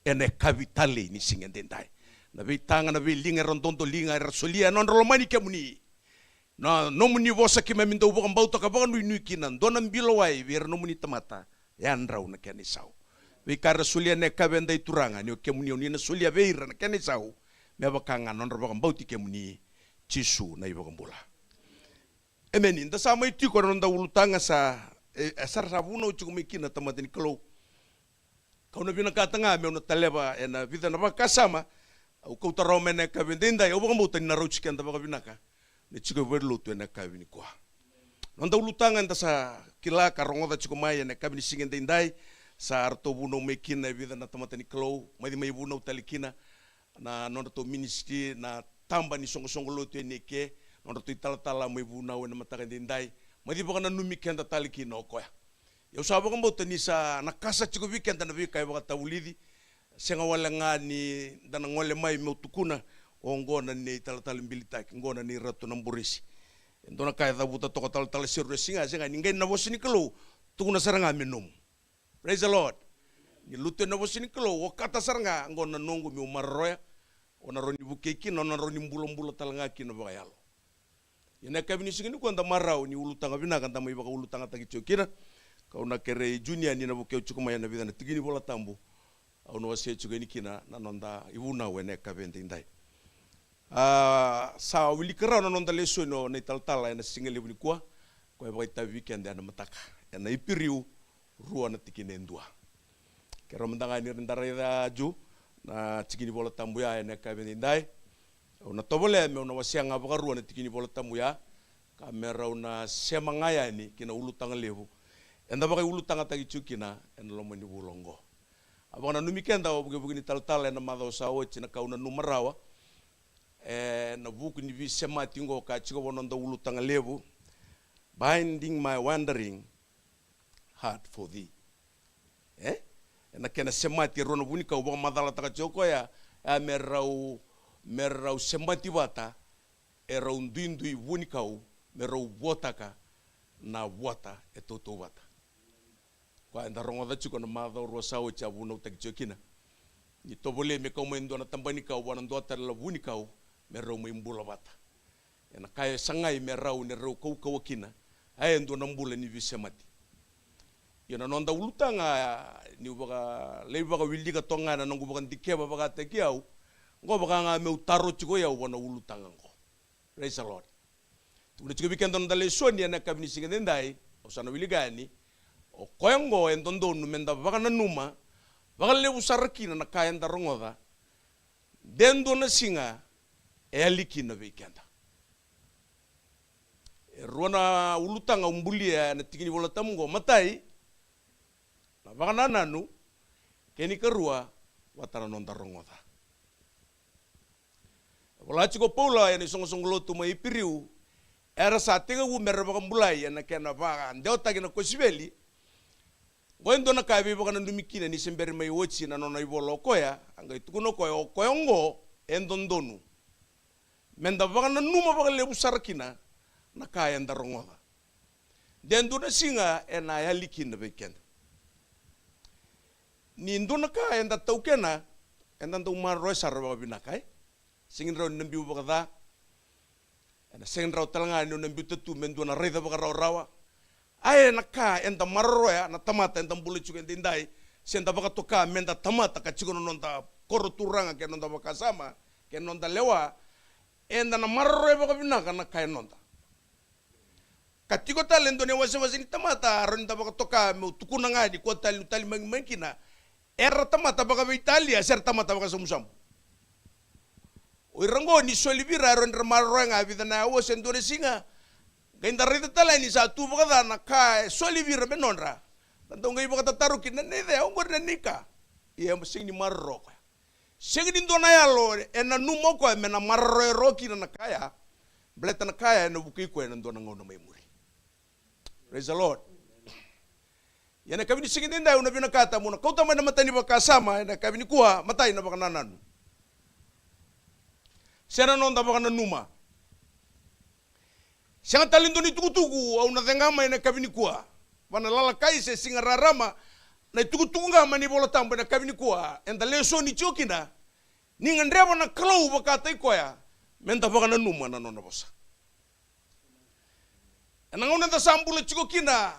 ena yakavi talei ni siga edaidai. Na veitaga, na veiliga era dodoliga era solia ena nodra lomani kemuni. Na nomuni vosa keimami dau vakabauta ka vakanuinui kina, dua na bilo wai vei ira nomuni tamata, yadrau na kena isau. Veika era solia ena yakavi edai Turaga, ni o kemuni o ni na solia vei ira na kena isau, me vaka ga na nodra vakabauti kemuni Jisu na iVakabula. Emeni. Da sa mai tiko ena noda ulutaga sa, e, e sara sa vunau tiko mai kina tamata ni Kalou. Kau na vinakata ga meu na taleva ena vica na vakasama au kauta rawa mai ena yakavi edaidai, au vakabauta ni na rauti keda vakavinaka na tiko e valenilotu ena yakavi nikua. Noda ulutaga eda sa kila ka rogoca tiko mai ena yakavi ni siga edaidai, sa ratou vunau mai kina e vica na tamata ni Kalou, mai, mai vunau tale kina na nodratou ministry, na taba ni soqosoqo lotu e Neke, nodratou italatala mai vunau ena mataka edaidai, mai vakananumi keda tale kina o koya. Au sa vakabauta ni sa na kasa tiko vei keda na veika e vakatavulici. Sega wale ga ni da na gole mai meu tukuna, oqo na nei talatala Bilitaki, oqo na nei Ratu Naburesi. E dua na ka e cavuta toka talatala Seru e sega, sega ni qai na vosa ni Kalou, tukuna sara ga me nomu. Praise the Lord. Ni lutu ena vosa ni Kalou, okata sara ga oqo na noqu meu maroroya, o na rawa ni vukei kina, o na rawa ni bulabula tale ga kina vakayalo. Ia na yakavi ni siga nikua da marau ni ulutaga vinaka da mai vakaulutagataki tiko kina. Kau na kerei Junior ni na vukei au tiko mai ena vica na tiki ni Vola Tabu. Au na wasea tiko yani kina na noda ivunau ena yakavi edaidai. A, sa wilika rawa na noda lesoni o na italatala ena siga levu nikua, koya e vakaitavi vei keda ena mataka. Ena Iperiu rua na tikina e dua. Keirau mada ga ni da raica ju na tiki ni Vola Tabu ya ena yakavi edaidai. Au na tovolea meu na wasea ga vakarua na tiki ni Vola Tabu ya, ka me rau na sema ga yani ki na ulutaga levu eda vakaiulutagataki tiko kina ena loma ni vula oqo. A vakananumi keda o vukevuke ni talatala ena macawa sa oti na ka au nanuma rawa ena vuku ni veisemati oqo ka tiko vua na noda ulutaga levu, Binding My Wandering Heart for Thee. E? Ena kena semati e rua na vunikau vakamacalataka tiko o koya, a me rau, me rau semati vata, e rau duidui vunikau, me rau vuataka na vuata e tautauvata. Koya eda rogoca tiko na macawa rua sa oti a vunautaki tiko kina. Ni tovolei me kau mai dua na tabanikau vua na dua tale na vunikau, me rau mai bula vata. Ena ka e sagai me rau, ni rau kaukauwa kina. A e dua na bula ni veisemati. Ia na noda ulutaga, niu vaka, lai vakawilika toka ga na noqu vakadikeva vakataki au, oqo vaka ga meu taro tiko i au vua na ulutaga oqo. Praise the Lord. Tukuna tiko vei keda na noda lesoni ena yakavi ni siga edaidai, au sa na wilika yani, o koya oqo e dodonu meda vakananuma vakalevu sara kina na ka eda rogoca, de dua na siga e yali kina vei keda. E rua na ulutaga au bulia ena tiki ni Vola Tabu oqo, matai, na vakanananu, kei na ikarua, vata na noda rogoca. E vola tiko o Paula ena isoqosoqo lotu mai Iperiu, era sa tekivu mera vakabulai ena kena vakadewataki na kosipeli. Oqo e dua na ka e veivakananumi kina ni se bera mai oti na nona ivola o koya, a qai tukuna o koya, o koya oqo e dodonu meda vakananuma vakalevu sara kina na ka eda rogoca. De dua na siga ena yali kina vei keda. Ni dua na ka eda taukena, eda dau maroroya sara vakavinaka, e? Sega ni rawa ni na biu vakaca. Ena sega ni rawa tale ga ni o na biuta tu me dua na raica vakarawarawa. A, ena ka eda maroroya na tamata eda bula tiko edaidai, se da vakatoka meda tamata ka tiko na noda koro turaga kei na noda vakasama kei na noda lewa, eda na maroroya vakavinaka na ka e noda. Ka tiko tale e dua na iwasewase ni tamata, a rawa ni da vakatoka meu tukuna ga ni kua tale niu tali magimagi kina, era tamata vakaveitalia se ra tamata vakasabusabu. O ira oqo ni soli vei ira, e rawa ni ra maroroya ga e vica na aua se dua na siga, qai da raica tale ni sa tu vakaca na ka e soli vei ira me nodra. Da dau qai vakatataro kina, na nei cea oqori na nei ka. Ia e sega ni maroroya o koya. Sega ni dua na yalo e nanuma o koya me na maroroya rawa kina na ka ya. Baleta na ka ya ena vukei koya ena dua na gauna mai muri. Praise the Lord. Ia na yakavi ni siga edaidai au na vinakata meu na kauta mai na matai ni vakasama ena yakavi nikua, matai na vakanananu. Se na noda vakananuma. Sega tale dua ni tukutuku au na cega mai ena yakavi nikua. Va na lalakai se siga rarama, na itukutuku ga mai na iVola Tabu ena yakavi nikua eda lesoni tiko kina. Ni gadreva na Kalou vakataki koya meda vakananuma na nona vosa. Ena gauna eda sa bula tiko kina,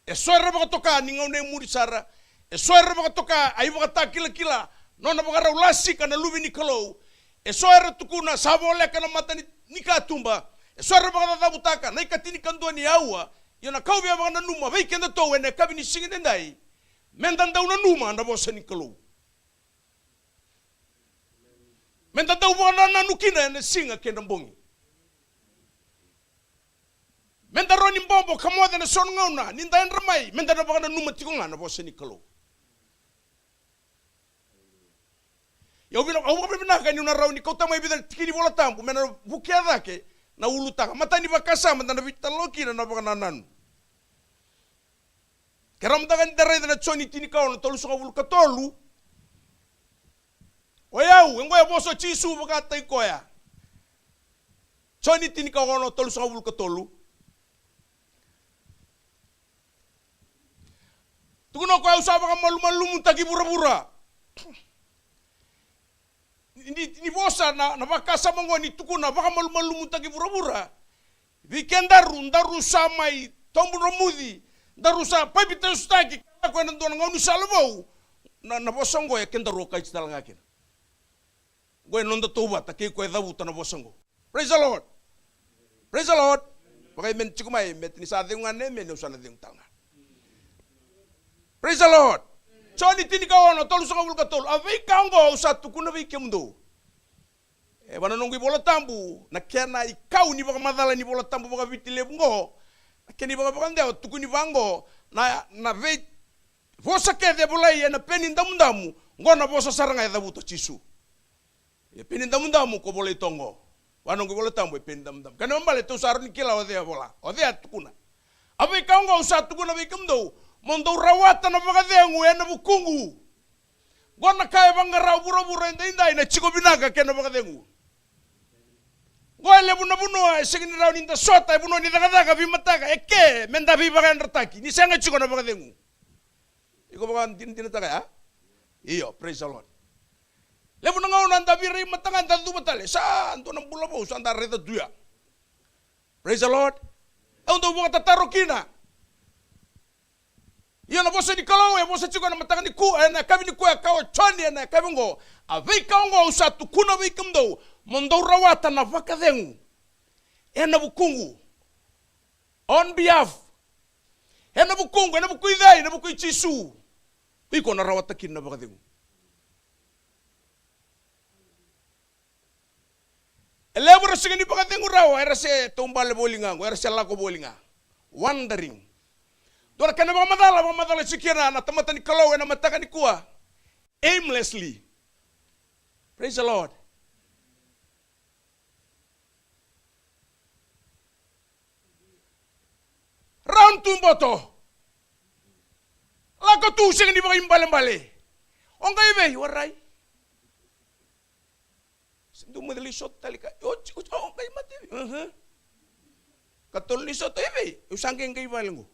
e so era vakatoka ni gauna e muri sara, e so era vakatoka a ivakatakilakila, nona vakarau lasika na Luve ni Kalou, e so era tukuna sa voleka na mata ni, ni katuba, e so era vakacacavutaka na ikatinikadua ni aua. Ia na ka au via vakananuma vei kedatou ena yakavi ni siga edaidai, meda dau nanuma na vosa ni Kalou. Meda dau vakanananu kina ena siga kei na bogi. Meda rawa ni bobo ka moce ena so na gauna ni da yadra mai, meda na vakananuma tiko ga na vosa ni Kalou. Ia au vina, au vakavinavinaka niu na rawa ni kauta mai e vica na tiki ni Vola Tabu me na vukea cake na ulutaga. Matai ni vakasama da na veitalanoa kina na vakanananu. Kerea mada ga ni da raica na Joni tinikaono tolusagavulu ka tolu. O yau, e qo e vosa o Jisu vakataki koya. Joni tinikaono tolusagavulu ka tolu. Tukuna o koya, au sa vakamalumalumutaki vuravura. Ni, ni, ni vosa na, na vakasama oqo ni tukuna vakamalumalumutaki vuravura. Vei kedaru, daru sa mai tobu dromuci, daru sa papitaisotaki, ka lako ena dua na gaunisala vou. Na, na vosa oqo e kedaru okati tale ga kina. Oqo e noda tauvata kei koya e cavuta na vosa oqo. Praise the Lord. Praise the Lord. Vakaemeni tiko mai, me ni sa cegu ga na emeni, au sa na cegu tale ga. Praise the Lord. Joni tinikaono, tolusagavulu ka tolu. A veika oqo au sa tukuna vei kemudou. E vaka na noqu iVola Tabu, na kena ikau ni vakamacala ni iVola Tabu vakaviti levu oqo. Na kena ivakavakadewa, tukuni vaqo, na, na veivosa kece e volai ena Peni Damudamu, oqo na vosa sara ga e cavuta o Jisu. E Peni Damudamu ko volai toka oqo. Vaka noqu iVola Tabu e Peni Damudamu. Kena ibalebale tou sa rawa ni kila o cei a vola, o cei a tukuna. A veika oqo au sa tukuna vei kemudou, mo dou rawata na vakacegu ena vukuqu. Oqo na ka e vaqara o vuravura edaidai, na tiko vinaka kei na vakacegu. Oqo e levu na vanua e sega ni rawa ni da sota, e vanua ni cakacaka veimataka, e ke me da veivakayadrataki ni sega tiko na vakacegu. Iko vakadinadinataka ya? Io, praise the Lord. Levu na gauna da virai mataka, da cuva tale, sa dua na bula vou sa da raica tu ya. Praise the Lord. Au dau vakatataro kina. Io, na vosa ni Kalou e vosa tiko ena mataka nikua, ena yakavi nikua, e kaya o Joni ena yakavi oqo. A veika oqo au sa tukuna vei kemudou, mo dou rawata na vakacegu ena vukuqu. On behalf. Ena vukuqu, ena vuku i cei? Ena vuku i Jisu. Iko na rawata kina na vakacegu. E levu era sega ni vakacegu rawa, era se taubale voli ga qo, era se lako voli ga. Wandering. Dua na kena vakamacala, vakamacala tiko kina na tamata ni Kalou ena mataka nikua. Aimlessly. Praise the Lord. Round tu boto. Lako tu sega ni vakaibalebale. O qai vei, warai. Se dua mai lai sota tale ka. O, o, o qai mate vei. Aha. Katolu ni sota e vei. Eu sa qai qai vale qo.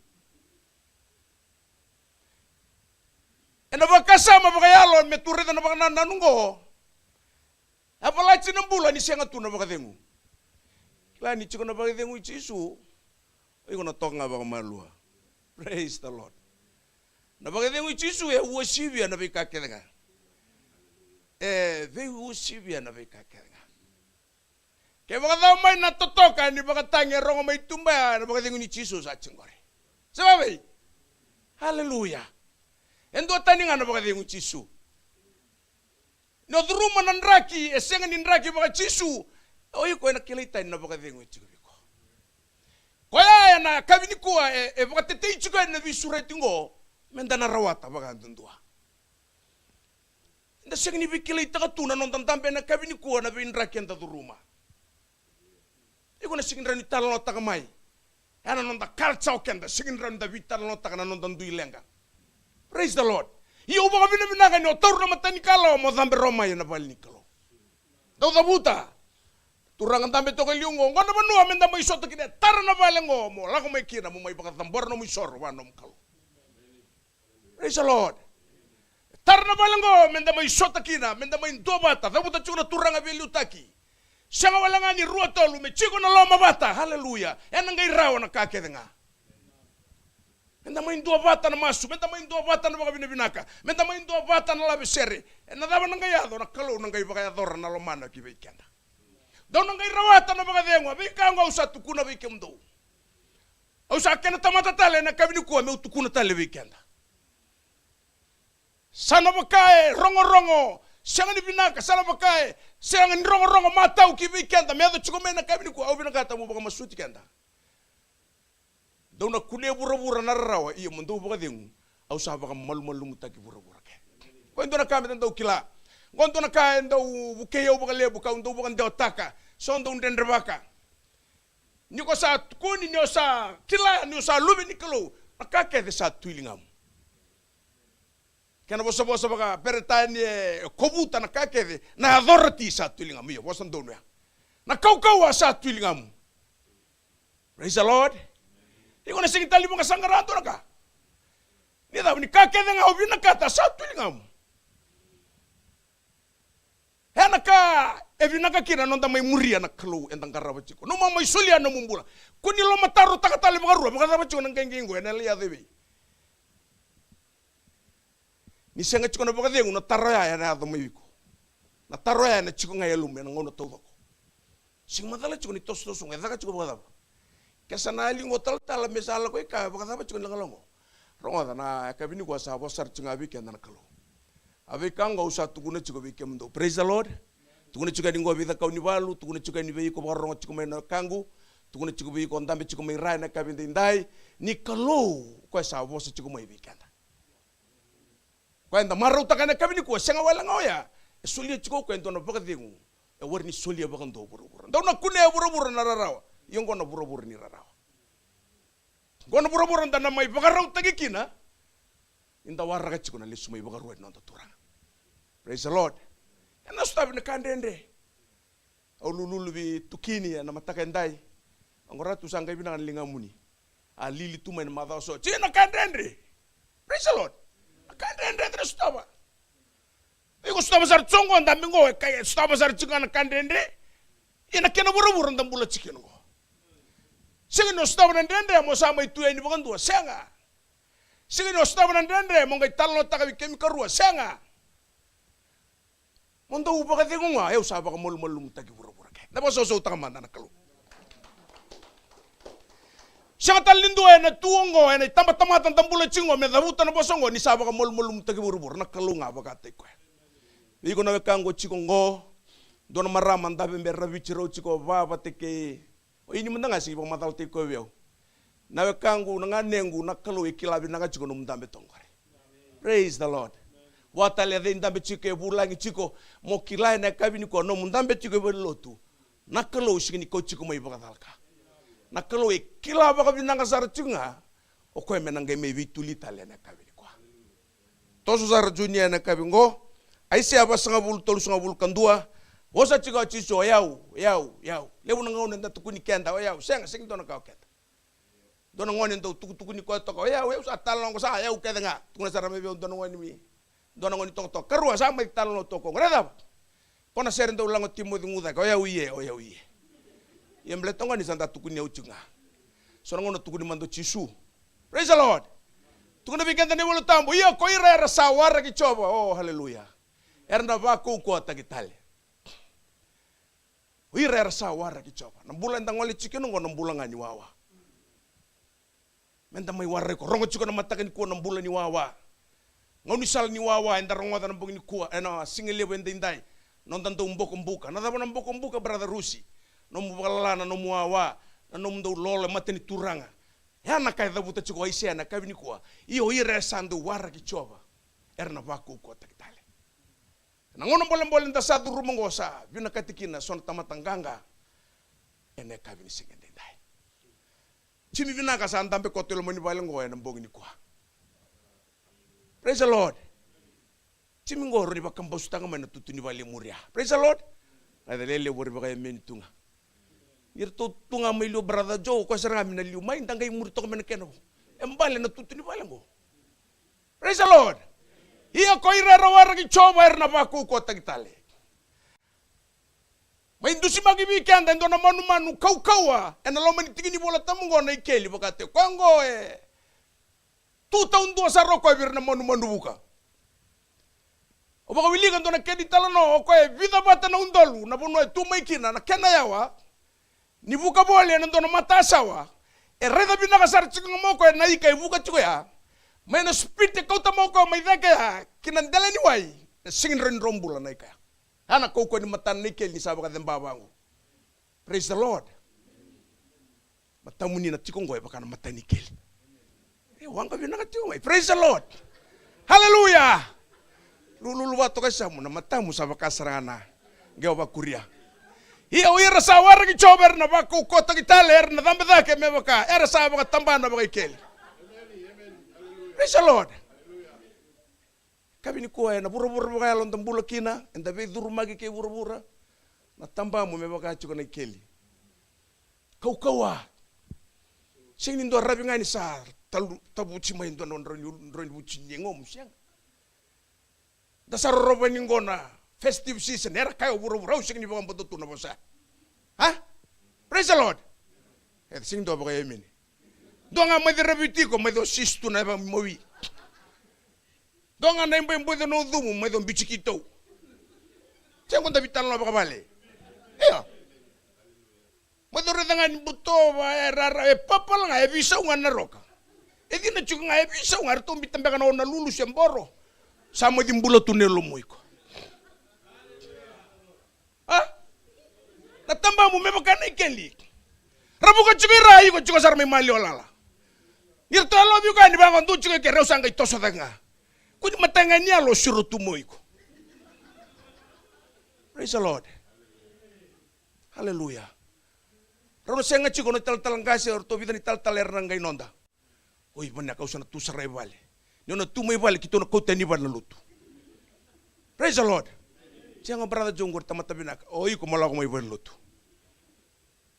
Ena vakasama vakayalo me tu raica na vakanananu qo. A valati na bula ni sega tu na vakacegu. Kila ni tiko na vakacegu i Jisu, o iko na toka ga vakamalua. Praise the Lord. Na vakacegu i Jisu e uasivia na veika kece ga. E veiuasivia na veika kece ga. Ke vakacava mai na totoka ni vakatagi e rogo mai tuba ya, na vakacegu ni Jisu sa tiko qori. Se vavei? Aleluya. E dua tani ga na vakacegu i Jisu. Ni o curuma na draki e sega ni draki vaka-Jisu, o iko ena kilai tani na vakacegu e tiko vei iko. Koya ena yakavi nikua e, e vakatetei tiko ena veisureti qo, meda na rawata vakayadudua. Eda sega ni veikilaitaka tu na noda dabe ena yakavi nikua na veidraki eda curuma. Iko na sega ni rawa ni talanoataka mai. Ya na noda culture o keda, sega ni rawa ni da veitalanoataka na noda dui leqa. Praise the Lord. Ia au vakavinavinaka ni o taura na matanikalawa mo cabe rawa mai ena vale ni Kalou. Dau cavuta. Turaga dabe toka e liu qo, qo na vanua meda mai sota kina, e tara na vale qo mo lako mai kina mo mai vakacabora nomu isoro vua nomu Kalou. Praise the Lord. Tara na vale qo meda mai sota kina, meda mai duavata. Cavuta tiko na turaga veiliutaki. Sega wale ga ni rua tolu, me tiko na lomavata. Haleluya. Ena qai rawa na ka kece ga. Meda mai duavata na masu, meda mai duavata na vakavinavinaka, meda mai duavata na lave sere. Ena cava na qai yaco? Na Kalou na qai vakayacora na lomana ki vei keda. Dou na qai rawata na vakacegu. A veika qo au sa tukuna vei kemudou. Au sa kena tamata tale ena yakavi nikua meu tukuna tale vei keda. Sa na vaka e rogorogo sega ni vinaka, sa na vaka e sega ni rogorogo matau ki vei keda me yaco tiko mai ena yakavi nikua. Au vinakata meu vakamasuti keda. Dou na kunea vuravura na rarawa, ia mo dou vakacegu, au sa vakamalumalumutaki vuravura kece. Qo e dua na ka meda dau kila. Qo e dua na ka e dau vukei au vakalevu, kau dau vakadewataka, so dau dredrevaka. Ni ko sa tukuni ni o sa kila ni o sa luve ni Kalou, na ka kece sa tu i ligamu. Kena vosavosa vakaperetania e kovuta na ka kece, na authority sa tu i ligamu. Io, vosa donu ya. Na kaukauwa sa tu i ligamu. Praise the Lord. Iko na sega tale ni vakasaqara dua na ka. Ni cava? Ni ka kece ga o vinakata sa tu e ligamu. E na ka e vinaka kina na noda mai muria na Kalou eda qarava tiko. Nomu mai solia nomu bula. Ko ni lomatarotaka tale vakarua, vakacava tiko na qaiqai qo, ena lai yaco i vei? Ni sega tiko na vakacegu, na taro ya ena yaco mai vei iko. Na taro ya ena tiko ga e yalomu ena gauna taucoko. Sega ni macala tiko ni tosotoso qo e caka tiko vakacava. Ke sa na yali qo talatala me sa lako i ka, e vakacava tiko na lagalaga qo? Rogoca, na yakavi nikua sa vosa sara tiko ga vei keda na Kalou. A veika qo au sa tukuna tiko vei kemudou. Praise the Lord. Tukuna tiko yani qo vei cakau ni valu, tukuna tiko yani vei iko vakarorogo tiko mai na wekaqu, tukuna tiko vei iko dabe tiko mai ra ena yakavi edaidai. Ni Kalou o koya sa vosa tiko mai vei keda. Koya eda marautaka ena yakavi nikua, sega wale ga oya. E solia tiko o koya e dua na vakacegu e warai ni solia vakadua o vuravura. Dau na kunea e vuravura na rarawa. Ia oqo na vuravura ni rarawa. Oqo na vuravura da na mai vakarautaki kina ni da waraka tiko na lesu mai vakarua ni noda Turaga. Praise the Lord. Ena sotavi na ka dredre. Au lululu vei Tukini ena mataka edai. Oqo Ratu, sa qai vinaka na ligamuni. A lili tu mai na macawa so. Tiko na ka dredre. Praise the Lord. Na ka dredre eda na sotava. Iko sotava sara tiko qo, dabe qo, e kai sotava sara tiko ga na ka dredre. Ia na kena vuravura da bula tiko kina qo. Sega ni o sotava na dredre mo sa mai tu yani vakadua, sega. Sega ni o sotava na dredre mo qai talanoataka vei kemi karua, sega. Mo dou vakacegu ga, au sa vakamalumalumutaki vuravura kece. Da vakasausautaka mada na Kalou. Sega tale ni dua ena tu oqo, ena itabatamata da bula tiko qo me cavuta na vosa oqo ni sa vakamalumalumutaki vuravura, na Kalou ga vakataki koya. Vei iko na wekaqu tiko qo, dua na marama dabe beka raviti rau tiko vavata kei O ini mada ga sigi vakamacalataki koya vei au. Na wekaqu, na ganequ, na Kalou e kila vinaka tiko nomu dabe toka qori. Praise the Lord. Vua tale e cei dabe tiko e vulagi tiko, mo kila ena yakavi nikua nomu dabe tiko e valenilotu. Na Kalou sega ni kau tiko mai vakacalaka. Na Kalou e kila vakavinaka sara tiko ga o koya me na qai mai veituli tale ena yakavi nikua. Toso sara Junia ena yakavi qo. Aisea vasagavulu, tolusagavulu ka dua. Vosa tiko o Jisu, o yau, o yau, o yau. Levu na gauna eda tukuni keda, o yau, sega, sega ni dua na ka o keda. Dua na gone dau tukutukuni koya toka, o yau, o yau sa talanoa qo, sa yau kece ga. Tukuna sara mai vei au dua na gone mai, dua na gone totoka. Karua, sa mai talanoa toka qo. Raica cava? Ko na sere dau lago Timoci Gucake, o yau ie, o yau ie. Ia baleta gone sa da tukuni au tiko ga. So na gauna tukuni mada o Jisu. Praise the Lord. Tukuna vei keda na iVola Tabu, ia ko ira era sa waraki Jiova, oh, hallelujah, era na vakaukauwataki tale. O ira era sa waraki Jiova. Na bula eda gole tiko kina oqo na bula ga ni wawa. Meda mai waraki koya. Rogo tiko na mataka nikua na bula ni wawa. Gaunisala ni wawa eda rogoca na bogi nikua, ena siga levu edaidai. Noda dau bokobuka. Na cava na bokobuka, brother Rusi? Nomu vakalala, na nomu wawa, na nomu dau lolo e mata ni Turaga. Ya na ka e cavuta tiko o Aisea ena yakavi nikua. Ia o ira era sa dau waraki Jiova, era na vakaukauwataki tale. Na gauna bolebole da sa curuma oqo sa vinakati kina so na tamata qaqa ena yakavi ni siga edaidai. Jimi vinaka sa dabe koto e loma ni vale oqo ena bogi nikua. Praise the Lord. Jimi oqo rawa ni vakabasutaka mai na tutu ni vale e muria. Praise the Lord. Raica lelevu era vakaemeni tu ga. Ni ratou tu ga mai liu, brother Joe, o koya sara ga me na liu mai, da qai muri toka mai na kena vo. E bale na tutu ni vale oqo. Praise the Lord. Ia ko ira era waraki Jiova era na vakaukauwataki tale. Mai dusimaki vei keda e dua na manumanu kaukauwa ena loma ni tiki ni Vola Tabu oqo na ikeli, vakataki koya oqo e tu taudua sara o koya vei ira na manumanu vuka. O vakawilika dua na kena italanoa, o koya e vica vata na udolu na vanua e tu mai kina na kena yawa ni vuka voli ena dua na matasawa. E raica vinaka sara tiko ga mai o koya na ika e vuka tiko ya, mai na speed e kauta mai o koya mai cake ya ki na dela ni wai, na sega ni rawa ni drau bula na ika ya. Ya na kaukauwa ni matana na ikeli ni sa vakaceba vaqo. Praise the Lord. Matamuni na tiko oqo e vaka na mata ni keli. E waqa vinaka tiko mai. Praise the Lord. Hallelujah. Lululu vatoka e samu, na matamu sa vaka sara ga na qewa vakuria. Ia o ira sa waraki Jiova era na vakaukauwataki tale, era na cabe cake me vaka era sa vakatabana vakaikeli. Praise the Lord. Yakavi nikua ena vuravura vakayalo da bula kina, eda veicurumaki kei vuravura. Na tabamu me vaka tiko na ikeli. Kaukauwa. Sega ni dua ravi ga ni sa talu, tavuci mai dua na drau ni, drau ni vuci ni yagomu, sega. Da sa rorova ni qo na festive season, era kaya o vuravura, au sega ni vakabauta tu na vosa. Ha? Praise the Lord. E, sega ni dua vakaemeni. Dua ga mai cei ravi tiko, mai cei o sisi tu na yava mawi. Dua ga na ibaiboica na ucumu, mai cei o bici kitou. Sega, qo da vitalanoa vakavale. Ia. Mai cei o raica ga ni butova, e rara, e papala ga, e veisau ga na roka. E cina tiko ga, e veisau ga, eratou bita beka na o na lulu se boro. Sa mai cei bula tu na yalomu iko. A? Na tabamu me vaka na ikeli. Ra vuka tiko i ra, iko tiko sara mai maliwa lala. Ni ratou yalovi iko yani vaqo, dou tiko i keri, au sa qai toso cake ga. Kua ni matai ga ni yalo siro tu mo iko. Praise the Lord. Hallelujah. Rau na sega tiko na talatala qase, o ratou vica na italatala era na qai noda. Oi, vanaka, au sa na tu sara i vale. Ni o na tu mai vale, keitou na kauta yani i vale na lotu. Praise the Lord. Sega, brother Joe, qori tamata vinaka. O iko mo lako mai vale lotu.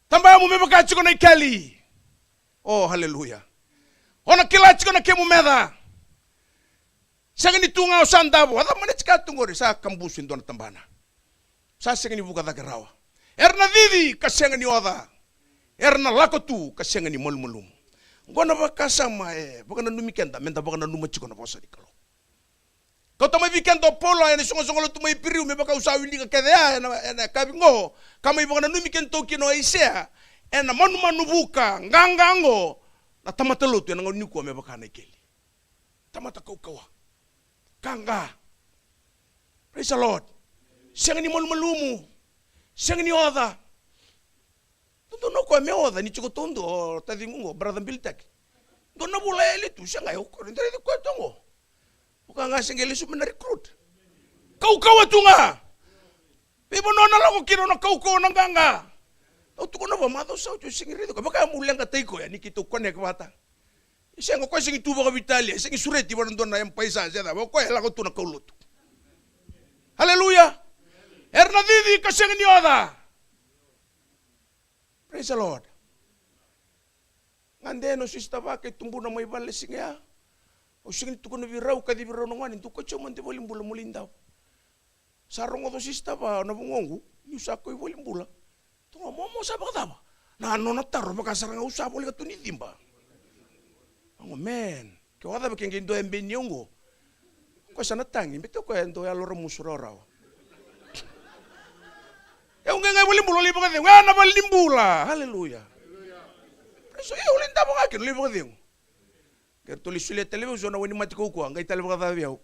Tabamu me vaka tiko na ikeli. Oh, hallelujah. O na kila tiko na kemu meca. Sega ni tu ga o sa davo. A cava mani tiko tu qori, sa kabusu e dua na tabana. Sa sega ni vuka cake rawa. Era na cici ka sega ni oca. Era na lako tu ka sega ni malumalumu. Qo na vakasama e vakananumi keda, meda vakananuma tiko na vosa ni Kalou. Kauta mai vei keda o Paula ena isoqosoqo lotu mai Iperiu, me vaka au sa wilika kece ya ena, ena yakavi qo, ka mai vakananumi kedatou kina o Aisea, ena manumanu vuka, qaqa qo, na tamata lotu ena gauna nikua me vaka na ikeli. Tamata kaukauwa. Qaqa. Praise the Lord. Sega ni malumalumu. Sega ni oca. Dodonu o koya me oca ni tiko taudua o taciqu qo, brother Bilitaki. Dua na vula e yali tu, sega, o koya ni raici koya tu qo. Vaka ga se qai lesu mai na recruit. Kaukauwa tu ga. Veivanua na lako kina o na kaukauwa, na qaqa. Au tukuna vua, macawa sa oti au sega ni raici koya. Vaka meu leqataki koya ni keitou connect vata. E sega, o koya e sega ni tu vakaveitalia, e sega ni sureti vua na dua na M-PAiSA se cava, o koya e lako tu na kaulotu. Hallelujah. Era na cici ka sega ni oca. Praise the Lord. Gade, na sister va kei tubuna mai vale siga ya. Au sega ni tukuna vei rau, kacivi rau na gone, dou kauti au mada i valenibula mo lai davo. Sa rogoca o sister va, na vugoqu, niu sa kau i valenibula. Tukuna, momo sa vakacava? Na nona taro vaka sara ga au sa voleka tu ni ciba. Au go, man, ke o cava ke qai dua e beni au qo. O koya sa na tagi, bete o koya e dau yalo ramusu rawarawa. E, au qai ga i valenibula, au lai vakacegu, e, na valenibula. Hallelujah. Praise, e, au lai davo ga kina, au lai vakacegu. Qai ratou lai solia tale vei au so na wainimate kaukauwa, qai tale vakacaca vei au.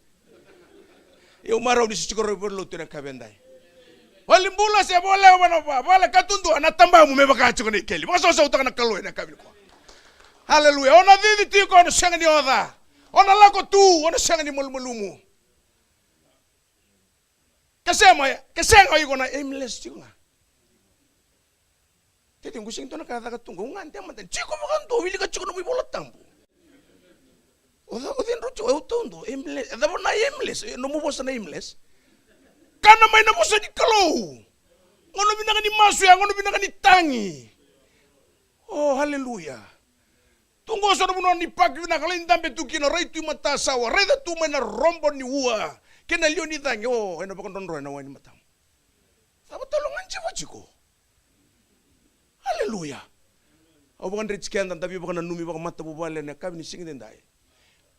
Au marau ni se tiko rawa i valenilotu ena yakavi edai. Valenibula se vo levu na va, vale ka tudua, na tabamu me vaka tiko na ikeli. Vakasausautaka na Kalou ena yakavi nikua. Hallelujah. O na cici tiko, o na sega ni oca. O na lako tu, o na sega ni malumalumu. Ke sega, ke sega o iko na aimless tiko ga. Tete, qu sega ni dua na ka e caka tu qo, au gade mada, tiko vakadua, wilika tiko nomu iVola Tabu. O ca, o cei drau tiko, au taudua, aimless, e cava na aimless, e nomu vosa na aimless. Kana mai na vosa ni Kalou. Gauna vinaka ni masu ya, gauna vinaka ni tagi. Oh, hallelujah. Tu qo so na vanua ni park vinaka, lai dabe tu kina, rai tu i matasawa, raica tu mai na robo ni ua kei na liwa ni cagi, o, ena vakadrodro ena wainimatamu. Cava tale o gadreva tiko? Hallelujah. Au vakadreti keda da veivakananumi vakamatavuvale ena yakavi ni siga edaidai.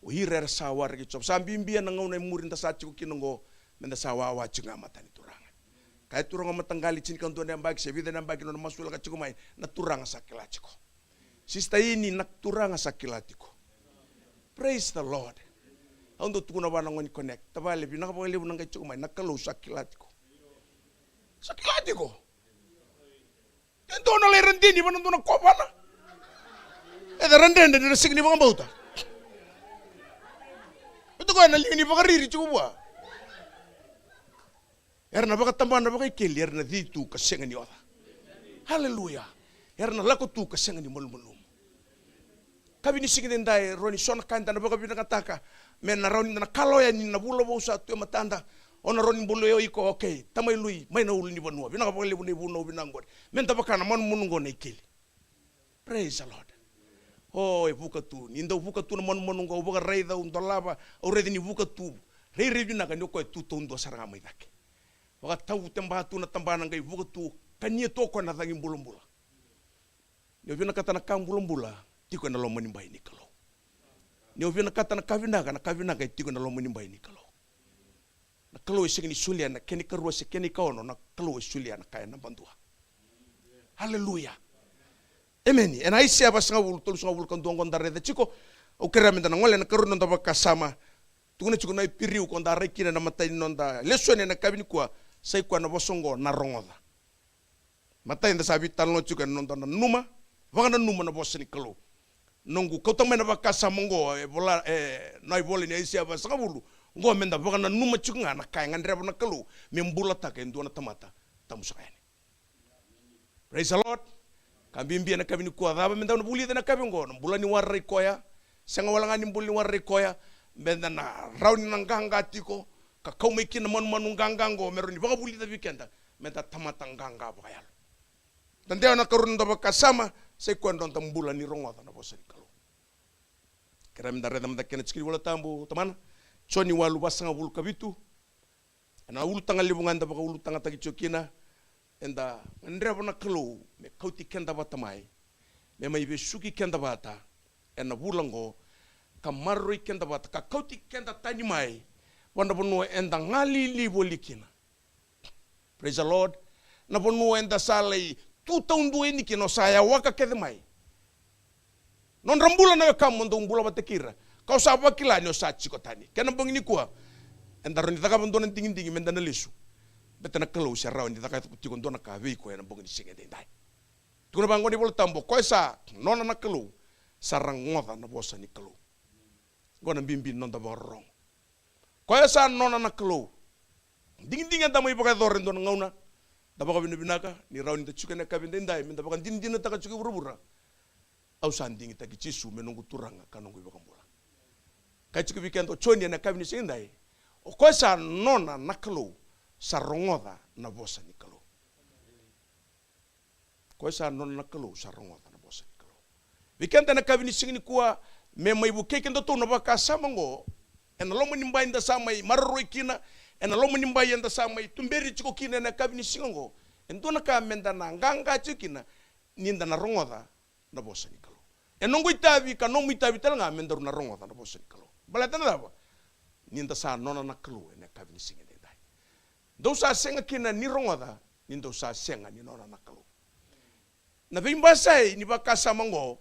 O ira era sa waraki Jiova. Sa bibi na gauna e muri da sa tiko kina oqo, meda sa wawa tiko ga e mata ni Turaga. Kaya Turaga, mataqali tinikadua na yabaki se vica na yabaki nona masulaka tiko mai, na Turaga sa kila tiko. Sister Ini, na Turaga sa kila tiko. Praise the Lord. Au dau tukuna vua na gone ni Connect, tavale, vinaka vakalevu na qai tiko mai, na Kalou sa kila tiko. Sa kila tiko. E dua na lai radini vua na dua na kovana. E ca ra dredre ni ra sega ni vakabauta. E tukuna na liga ni vakariri tiko vua. Era na vakatabana vakaikeli, era na cici tu ka sega ni oca. Haleluya. Era na lako tu ka sega ni malumalumu. Yakavi ni siga edaidai, rawa ni so na ka eda na vakavinakataka me na rawa ni da na kalawa yani na vula vou sa tu e matada. O na rawa ni bolei iko, okay, tamai Lui, mai na ulunivanua. Vinaka vakalevu na ivunau vinaka qori. Meda vaka na manumanu qo na ikeli. Praise the Lord. O, e vuka tu. Ni dau vuka tu na manumanu qo, au vakaraica, au dolava, au raica ni vuka tu. Rairai vinaka ni o koya e tu taudua sara ga mai cake. Vakatavutabaa tu na tabana qai vuka tu, kania tu o koya na cagi bulabula. Ni o vinakata na ka bulabula, tiko ena loma ni bai ni Kalou. Ni o vinakata na ka vinaka, na ka vinaka e tiko ena loma ni bai ni Kalou. Na Kalou e sega ni solia na kena ikarua se kena ikaono, na Kalou e solia na ka e naba dua. Aleluya. Emeni. Ena Aisea vasagavulu, tolusagavulu ka dua qo da raica tiko. Au kerea meda na gole ena karua ni noda vakasama. Tukuna tiko na Iperiu ko da rai kina ena matai ni noda lesoni ena yakavi nikua, sa i koya na vosa oqo na rogoca. Matai eda sa veitalanoa tiko ena noda nanuma, vakananuma na vosa ni Kalou. Noqu kauta mai na vakasama oqo, e vola, e, na ivola ni Aisea vasagavulu, oqo meda vakananuma tiko ga na ka e gadreva na Kalou me bulataka e dua na tamata tabu saka yani. Praise the Lord. Ka bibi ena yakavi nikua, cava meda na vulica ena yakavi oqo? Na bula ni waraki koya, sega wale ga ni bula ni waraki koya, meda na rawa ni na qaqa tiko, ka kau mai kina na manumanu qaqa oqo, me rawa ni vakavulica vei keda meda tamata qaqa vakayalo. Da dewa ena karua ni noda vakasama, sa i koya na noda bula ni rogoca na vosa ni Kalou. Kerea meda raica mada kena tikina ni iVola Tabu, tamana. Joni walu vasagavulu ka vitu. Ena ulutaga levu ga eda vakaulutagataki tiko kina, eda gadreva na Kalou me kauti keda vata mai, me mai vesuki keda vata ena vula oqo, ka maroroi keda vata, ka kauti keda tani mai vua na vanua eda galili voli kina. Praise the Lord. Na vanua eda sa lai tu taudua yani kina, o sa yawaka kece mai. Nodra bula na wekamu mo dou bula vata kei ira, ka o sa vakila ni o sa tiko tani. Kena bogi nikua, eda rawa ni cakava dua na digidigi meda na lesu. Baleta na Kalou se rawa ni cakava tiko dua na ka vei iko ena bogi ni siga edaidai. Tukuna vaqo na iVola Tabu, o koya sa nona na Kalou sa rogoca na vosa ni Kalou. Oqo na bibi ni noda vakarorogo. Koya sa nona na Kalou. Digidigi eda mai vakayacora e dua na gauna. Da vakavinavinaka ni rawa ni da tiko ena yakavi edaidai, meda vakadinadinataka tiko e vuravura. Au sa digitaki Jisu me noqu Turaga ka noqu iVakabula. Kaya tiko vei keda o Joni ena yakavi ni siga edai, o koya sa nona na Kalou sa rogoca na vosa ni Kalou. Koya sa nona na Kalou sa rogoca na vosa ni Kalou. Vei keda ena yakavi ni siga nikua, me mai vukei kedatou na vakasama oqo, ena loma ni bai da sa mai maroroi kina, ena loma ni bai eda sa mai tuberi tiko kina ena yakavi ni siga oqo, e dua na ka meda na qaqa tiko kina, ni da na rogoca na vosa ni Kalou. E noqu itavi ka nomu itavi tale ga me daru na rogoca na vosa ni Kalou. Baleta na cava? Ni da sa nona na Kalou ena yakavi ni siga edaidai. Dou sa sega kina ni rogoca ni dou sa sega ni nona na Kalou. Na veibasai ni vakasama oqo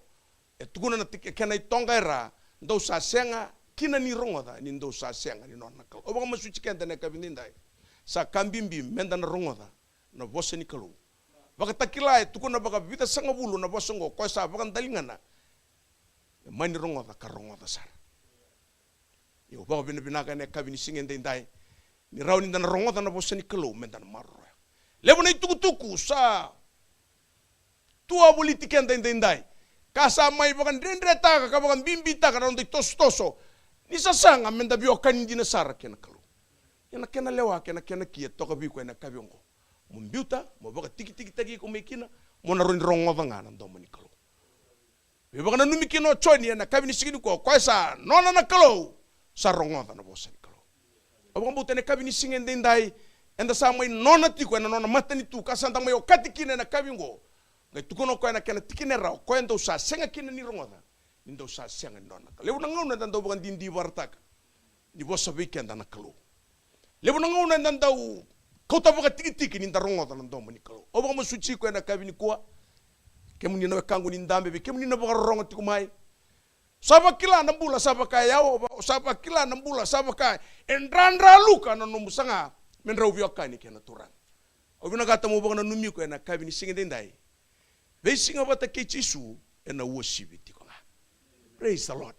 e tukuna na tiki, kena itoqa e ra, dou sa sega kina ni rogoca ni dou sa sega ni nona na Kalou. Au vakamasuti keda ena yakavi edaidai, sa ka bibi meda na rogoca na vosa ni Kalou. Vakatakila e tukuna vakavica sagavulu na vosa oqo, koya sa vakadaligana me mani rogoca ka rogoca sara. Io, vakavinavinaka ena yakavi ni siga edaidai, ni rawa ni da na rogoca na vosa ni Kalou meda na maroroya. Levu na itukutuku sa tu wavoliti keda edaidai, ka sa mai vakadredretaka ka vakabibitaka na noda itosotoso ni sasaga meda veiwekani dina sara kei na Kalou. Ia na kena lewa kei na kena ki e toka vei iko ena yakavi oqo, mo biuta, mo vakatikitikitaki iko mai kina, mo na rawa ni rogoca ga na domo ni Kalou. Veivakananumi kina o Joni ena yakavi ni siga nikua, o koya sa nona na Kalou sa rogoca na vosa ni Kalou. Au vakabauta ena yakavi ni siga edaidai, eda sa mai nona tiko ena nona matanitu ka sa da mai okati kina ena yakavi oqo. Qai tukuna o koya ena kena tikina e ra, o koya dou sa sega kina ni rogoca ni dou sa sega ni nona na Kalou. Levu na gauna eda dau vakadidivarataka ni vosa vei keda na Kalou. Levu na gauna eda dau kauta vakatikitiki ni da rogoca na domo ni Kalou. Au vakamasuti iko ena yakavi nikua, kemuni na wekaqu ni dabe, vei kemuni na vakarorogo tiko mai. Sa vakila na bula sa vaka e yawa, sa vakila na bula sa vaka e dradraluka na nomu saga me drau veiwekani kei na Turaga. Au vinakata meu vakananumi iko ena yakavi ni siga edaidai. Veisiga vata kei Jisu ena uasivi tiko ga. Praise the Lord.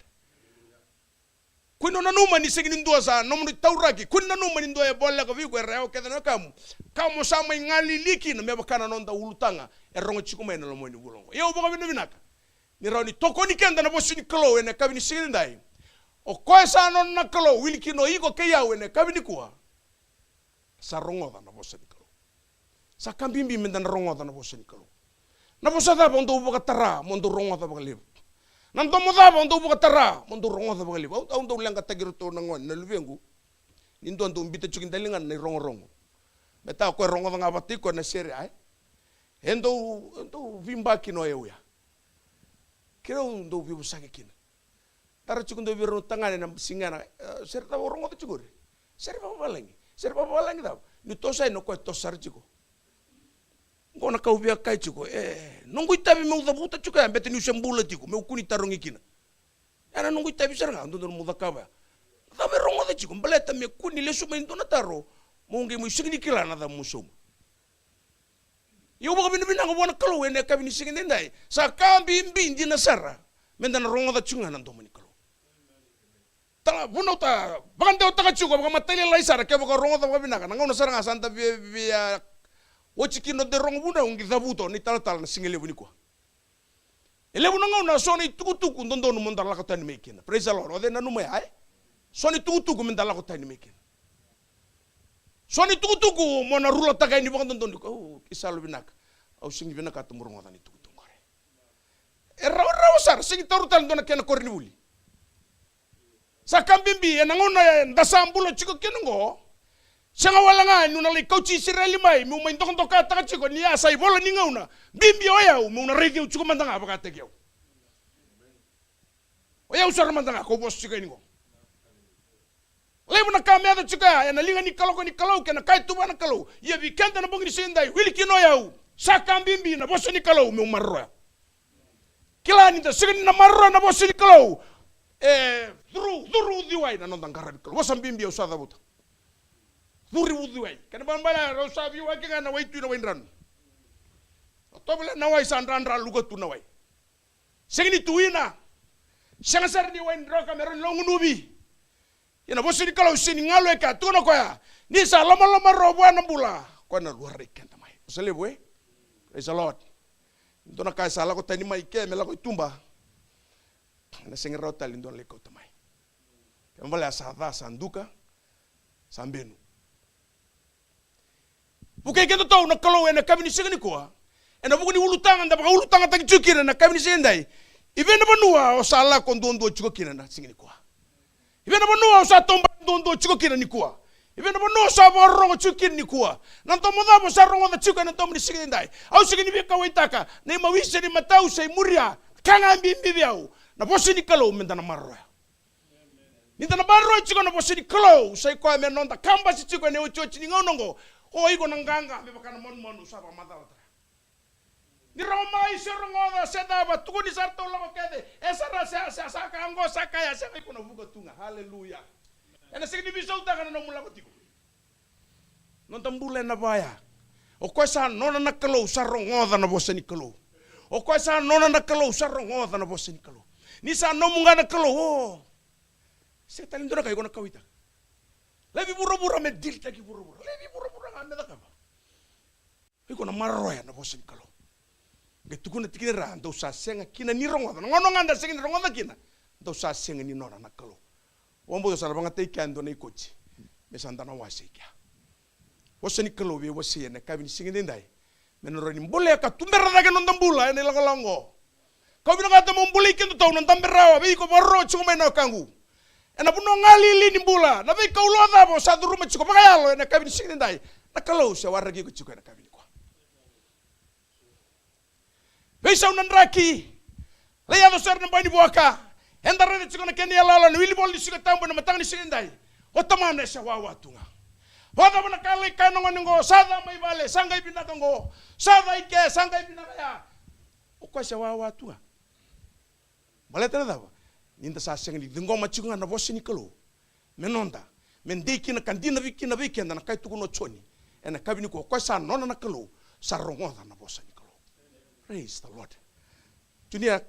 Kua ni nanuma ni sega ni dua sa nomu tauraki. Kua ni nanuma ni dua e voleka vei iko, era yawa kece na wekamu, ka mo sa mai galili kina me vaka na noda ulutaga e rogo tiko mai ena loma ni vula oqo. Ia au vakavinavinaka ni rawa ni tokoni keda na vosa ni Kalou ena yakavi ni siga edaidai. O koya sa nona na Kalou, wili kina o iko kei au ena yakavi nikua, sa rogoca na vosa ni Kalou. Sa ka bibi meda na rogoca na vosa ni Kalou. Na vosa cava o dou vakatara mo dou rogoca vakalevu? Na domo cava o dau vakatara mo dau rogoca vakalevu? Au, au dau leqataki iratou na gone na luvequ. Ni dua dau biuta tiko i daligana na irogorogo. Baleta o koya e rogoca ga vata tiko na sere, e? E dau, e dau veiba kina o yau ya. Keirau dau veivosaki kina. Tara tiko dua vei ira na tagane na siga ya, e, sere cava o rogoca tiko qori? Sere vakavalagi. Sere vakavalagi cava? Niu toso yani o koya e toso sara tiko. Qo na ka au via kaya tiko, e, noqu itavi meu cavuta tiko ya, baleta niu se bula tiko, meu kua ni tarogi kina. Ya na noqu itavi sara ga, dodonu meu cakava ya. Cava e rogoca tiko, baleta me kua ni lesu mai e dua na taro, mo qai mai sega ni kila na cava mo sauma. Ia au vakavinavinaka vua na Kalou ena yakavi ni siga edaidai. Sa ka bibi dina sara meda na rogoca tiko ga na domo ni Kalou. Tala, vunau ta vakadewataka tiko vakamatailalai sara kevaka o rogoca vakavinaka. Na gauna sara ga sa da via, via oti kina noda rogo vunau, qai cavuta na italatala na siga levu nikua. E levu na gauna so na itukutuku dodonu mo da lako tani mai kina. Praise the Lord. O cei nanuma ya, e? So na itukutuku meda lako tani mai kina. So na itukutuku mo na rulataka yani vakadodonu. O, ke sa yalo vinaka. Au sega ni vinakata mo rogoca na itukutuku qori. E rawarawa sara, sega ni taura tale dua na kena koronivuli. Sa ka bibi, ena gauna eda sa bula tiko kina oqo. Sega wale ga niu na lai kauti Isireli mai, meu mai dokadokataka tiko ni a sa ivola ni gauna. Bibi o yau, meu na raici au tiko mada ga vakataki au. O yau sara mada ga, kau vosa tiko yani oqo. Levu na ka me yaco tiko ya, ena liga ni kaloko ni Kalou, kei na ka e tu vua na Kalou. Ia vei keda na bogi ni siga edai, wili kina o yau. Sa ka bibi na vosa ni Kalou, meu maroroya. Kila ni da sega ni na maroroya na vosa ni Kalou. E curu, curu uciwai na noda qaravi Kalou. Vosa bibi au sa cavuta. Curu uciwai. Kena balebale rau sa veiwaki ga na waitui na waidranu. O tovolea na wai sa dradra luka tu na wai. Sega ni tu ina. Sega sara ni wai droka me rau ni logunuvi. Ia na vosa ni Kalou sega ni galu e ka, tukuna o koya, ni sa lomalomarua vua na bula, koya na luarai keda mai. Vosa levu, e? Praise the Lord. Dua na ka e sa lako tani mai ke me lako i tuba. Ena sega ni rawa tale ni dua na lai kauta mai. Kena balebale sa ca, sa duka, sa benu. Vukei kedatou na Kalou ena yakavi ni siga nikua. Ena vuku ni ulutaga da vakaulutagataki tiko kina ena yakavi ni siga edai. I vei na vanua o sa lako duadua tiko kina na siga nikua? I vei na vanua o sa taubale duadua tiko kina nikua? I vei na vanua o sa vakarorogo tiko kina nikua? Na domo cava o sa rogoca tiko ena domo ni siga edai? Au sega ni veikauwaitaka na imawi se na imatau se imuria. Ka ga e bibi vei au na vosa ni Kalou meda na maroroya. Ni da na maroroya tiko na vosa ni Kalou, sa i koya me noda kabasi tiko ena iotioti ni gauna oqo. O iko na qaqa me vaka na manumanu sa vakamacalataka. Ni rogo mai se rogoca se cava, tukuni sa ratou lako kece, e sara se, se, sa ka oqo, sa ka ya, sega, iko na vuka tu ga. Haleluya. Ena sega ni veisautaka na nomu lako tiko. Noda bula ena vaya. O koya sa nona na Kalou sa rogoca na vosa ni Kalou. O koya sa nona na Kalou sa rogoca na vosa ni Kalou. Ni sa nomu ga na Kalou, o. Sega tale ni dua na ka iko na kauwaitaka. Laivi vuravura me dilitaki vuravura. Laivi vuravura ga me cakava. Iko na maroroya na vosa ni Kalou. Qai tukuna tiko ni ra, dou sa sega kina ni rogoca. Na gauna ga da sega ni rogoca kina, dou sa sega ni nona na Kalou. Vakabauta sa na vakayagataki kea e dua na ikoti me sa da na wasei kea. Vosa ni Kalou veiwasei ena yakavi ni siga edaidai. Me na rawa ni bolea ka tubera cake na noda bula ena ilakolako oqo. Kau vinakata meu bolei kedatou na dabe rawa vei iko vakarorogo tiko mai na wekaqu. Ena vanua ga lili ni bula, na veikau loa cava o sa curuma tiko vakayalo ena yakavi ni siga edaidai. Na Kalou se waraki iko tiko ena yakavi nikua. Veisau na draki. Lai yaco sara na bai ni vuaka. Eda raica tiko na kena iyaloyalo na wili vola ni Siga Tabu ena mataka ni siga edai. O tamana e se wawa tu ga. Vakacava na ka lai kaya na gone oqo, sa ca mai vale, sa qai vinaka oqo, sa ca i ke, sa qai vinaka ya. O koya se wawa tu ga. Baleta na cava? Ni da sa sega ni ciqoma tiko ga na vosa ni Kalou me noda, me dei kina ka dina vei kina vei keda na ka e tukuna o Joni ena yakavi nikua, o koya sa nona na Kalou sa rogoca na vosa ni Kalou. Praise the Lord. Junia,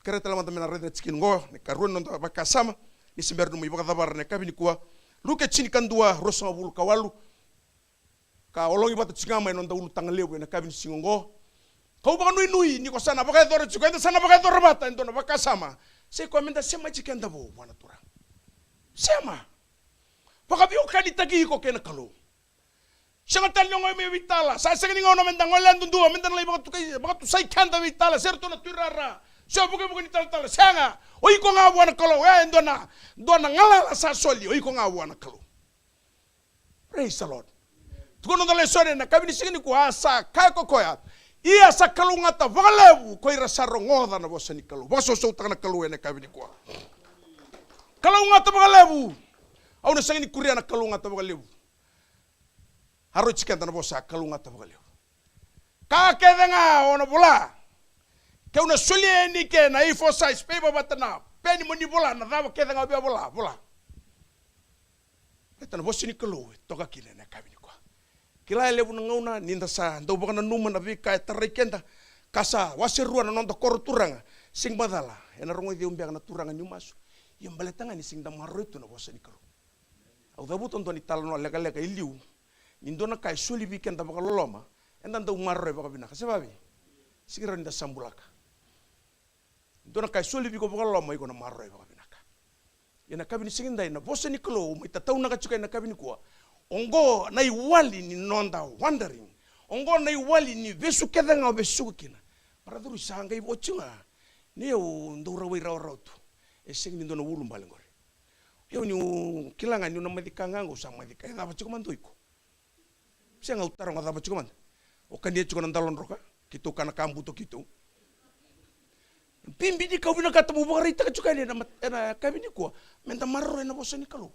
kerea tale mada me na raica na tikina oqo, na ikarua ni noda vakasama, ni se bera nomu ivakacavara ena yakavi nikua. Luke tinikadua, ruasagavulu ka walu. Ka ologi vata tiko ga mai noda ulutaga levu ena yakavi ni siga oqo. Kau vakanuinui ni ko sa na vakayacora tiko, eda sa na vakayacora vata e dua na vakasama. Sa i koya meda sema tiko keda vou vua na Turaga. Sema. Vakaveiwekanitaki iko kei na Kalou. Sega tale ni o gole mai veitala. Sa sega ni gauna meda gole yadudua, meda na lai vakatukai, vakatusai keda veitala, se ratou na tuirara. Se o vukevuke ni talatala, sega. O iko ga vua na Kalou, e dua na, dua na galala sa soli, o iko ga vua na Kalou. Praise the Lord. Tukuna noda lesoni ena yakavi ni siga nikua, a sa kaya ko koya, ia sa kalougata vakalevu ko ira sa rogoca na vosa ni Kalou. Vakasausautaka na Kalou ena yakavi nikua. Kalougata vakalevu. Au na sega ni kuria na kalougata vakalevu. Aroi tiko keda na vosa kalougata vakalevu. Ka kece ga o na vola, keu na solia yani ke na A four size paper vata na peni mo ni vola na cava kece ga o via vola, vola. Baleta na vosa ni Kalou e toka kina ena yakavi nikua. Kila e levu na gauna ni da sa dau vakananuma na veika e tarai keda, ka sa wase rua na noda koro turaga, sega ni macala ena rogoci au beka na turaga niu masu. Ia baleta ga ni sega ni da maroroi tu na vosa ni Kalou. Au cavuta dua na italanoa lekaleka e liu, ni dua na ka e soli vei keda vakaloloma, eda dau maroroi vakavinaka, se vakaevei? Sega ni rawa ni da sabulaka. Dua na ka e soli vei iko vakaloloma, iko na maroroi vakavinaka. Ia na yakavi ni siga edai, na vosa ni Kalou mai tataunaka tiko ena yakavi nikua. Oqo na iwali ni noda wandering. Oqo na iwali ni vesu kece ga o vesuka kina. Maracuru, sa qai vo tiko ga ni au dau rawai rawarawa tu. E sega ni dua na ulubale qori. Au niu kila ga niu na macika ga, au sa macika. E cava tiko mada o iko? Sega, au taroga cava tiko mada. O kania tiko na dalodroka, keitou kana ka buto keitou. Bibi ni ka au vinakata meu vakaraitaka tiko yani ena mat-, ena yakavi nikua, meda maroroya na vosa ni Kalou.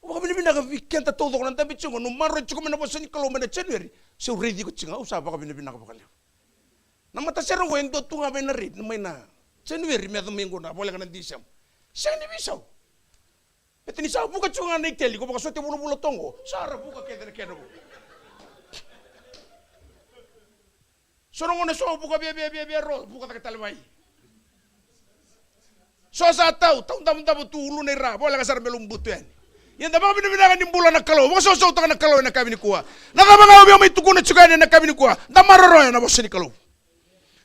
Au vakavinavinaka vei keda taucoko na dabe tiko qo, niu maroroi tiko mai na vosa ni Kalou mai na January, se au raici iko tiko ga, au sa vakavinavinaka vakalevu. Na matasere qo e dua tu ga mai na rate, mai na January me yaco mai qo na voleka na December. Sega ni veisau. Baleta ni sa vuka tiko ga na iteli, ko vakasote vulavula toqo, sa ra vuka kece na kena vuka. So na gauna so vuka via, via, via, via ro, vuka cake tale mai. So sa tau, tau davodavo tu uluna i ra, voleka sara me lumubutu yani. Ia da vakavinavinaka ni bula na Kalou, vakasausautaka na Kalou ena yakavi nikua. Na cava ga au via mai tukuna tiko yani ena yakavi nikua, da maroroya na vosa ni Kalou.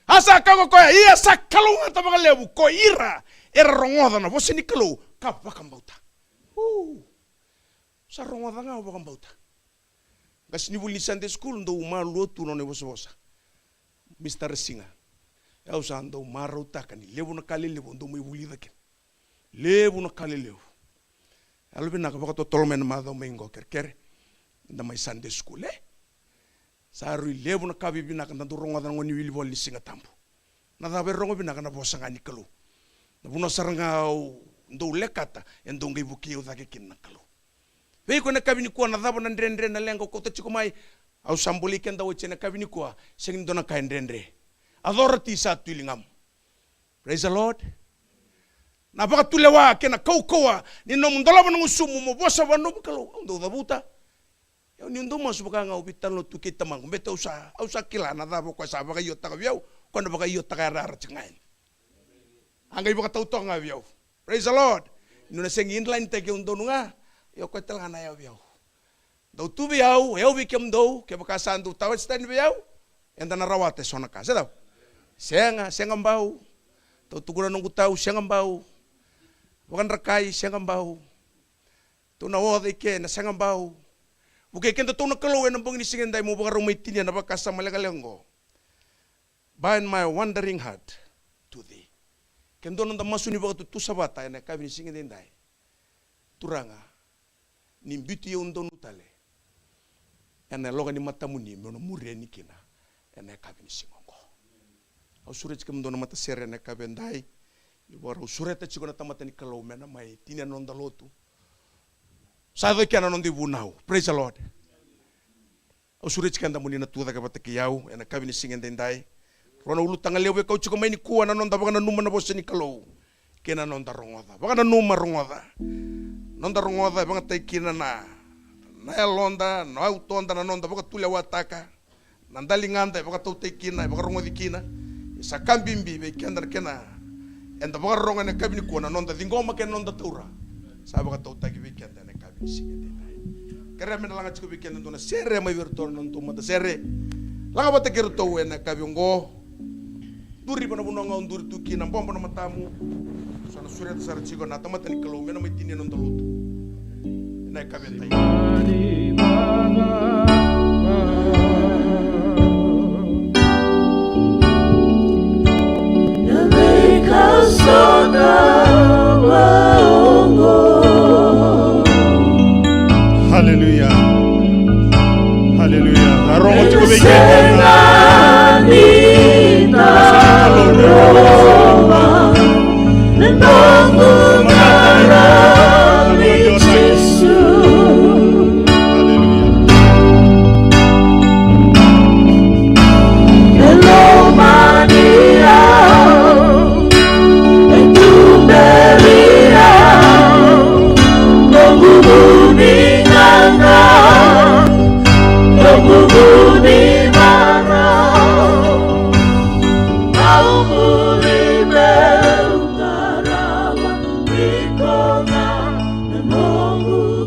A sa kaya ko koya, ia sa kalougata vakalevu ko ira era rogoca na vosa ni Kalou ka vakabauta. U, sa rogoca ga o vakabauta. Qasenivuli ni Sunday school, dou malua tu na nona ivosavosa. Mister Rasiga. Au sa dau marautaka ni levu na ka lelevu au dau mai vulica kina. Levu na ka lelevu. Yalovinaka vakatotolo mai na macawa mai qo, kerekere. Da mai Sunday school, e? Sa rui levu na ka vivinaka da dau rogoca na gauna ni wilivola ni Siga Tabu. Na cava e rogo vinaka? Na vosa ga ni Kalou. Na vanua sara ga au dau lekata, e dau qai vukei au cake kina na Kalou. Vei iko ena yakavi nikua, na cava na dredre, na leqa o kauta tiko mai? Au sa bolei keda oti ena yakavi nikua, sega ni dua na ka e dredre. Authority sa tu e ligamu. Praise the Lord. Na vakatulewa kei na kaukauwa ni nomu dolava na gusumu mo vosa vua na nomu Kalou. Au dau cavuta. Au niu dau masu vaka ga au veitalanoa tu kei tamaqu, baleta au sa, au sa kila na cava o koya sa vakaiotaka vei au, o koya na vakaiotaka yarayara tiko ga yani. A qai vakatau toka ga vei au. Praise the Lord. Niu na sega ni inline taki au donu ga, ia o koya tale ga na yau vei au. Dau tu vei au, e au vei kemudou, kevaka sa dau tawase tani vei au, eda na rawata eso na ka. Se cava? Sega, sega bau. Tou tukuna noqu tau, sega bau. Vakadrakai, sega bau. Tou na oca i ke na sega bau. Vukei kedatou na Kalou ena bogi ni siga edai, meu vakarau mai tinia na vakasama lekaleka oqo. Bind my wandering heart to thee. Ke dua na noda masu ni vakatutusa vata ena yakavi ni siga edaidai. Turaga, ni biuti au donu tale ena yaloka ni matamuni meu na muri yani kina ena yakavi ni siga oqo. Au sureti kemudou na matasere ena yakavi edai. Ni vakarau sureta tiko na tamata ni Kalou me na mai tinia na noda lotu. Sa yaco i kea na noda ivunau. Praise the Lord. Au sureti keda mo ni na tu cake vata kei au ena yakavi ni siga edaidai. Rua na ulutaga levu e kau tiko mai nikua, na noda vakananuma na vosa ni Kalou kei na noda rogoca. Vakananuma, rogoca. Noda rogoca e vakayagataki kina na, na yaloda, na utoda, na noda vakatulewataka. Na daligada e vakatautaki kina, e vakarogoci kina. Ia sa ka bibi vei keda na kena, eda vakarorogo ena yakavi nikua, na noda ciqoma kei na noda taura. Sa vakatautaki vei keda ena yakavi ni siga edaidai. Kerea me na laga tiko vei keda e dua na sere mai vei iratou na nodatou matasere. Laga vata kei iratou ena yakavi oqo. Duri va na vanua ga o duri tu kina, bobo na matamu. Sa na sureta sara tiko na tamata ni Kalou me na mai tinia na noda lotu ena yakavi edai. Rogo tiko vei keda na vosa ni Kalou.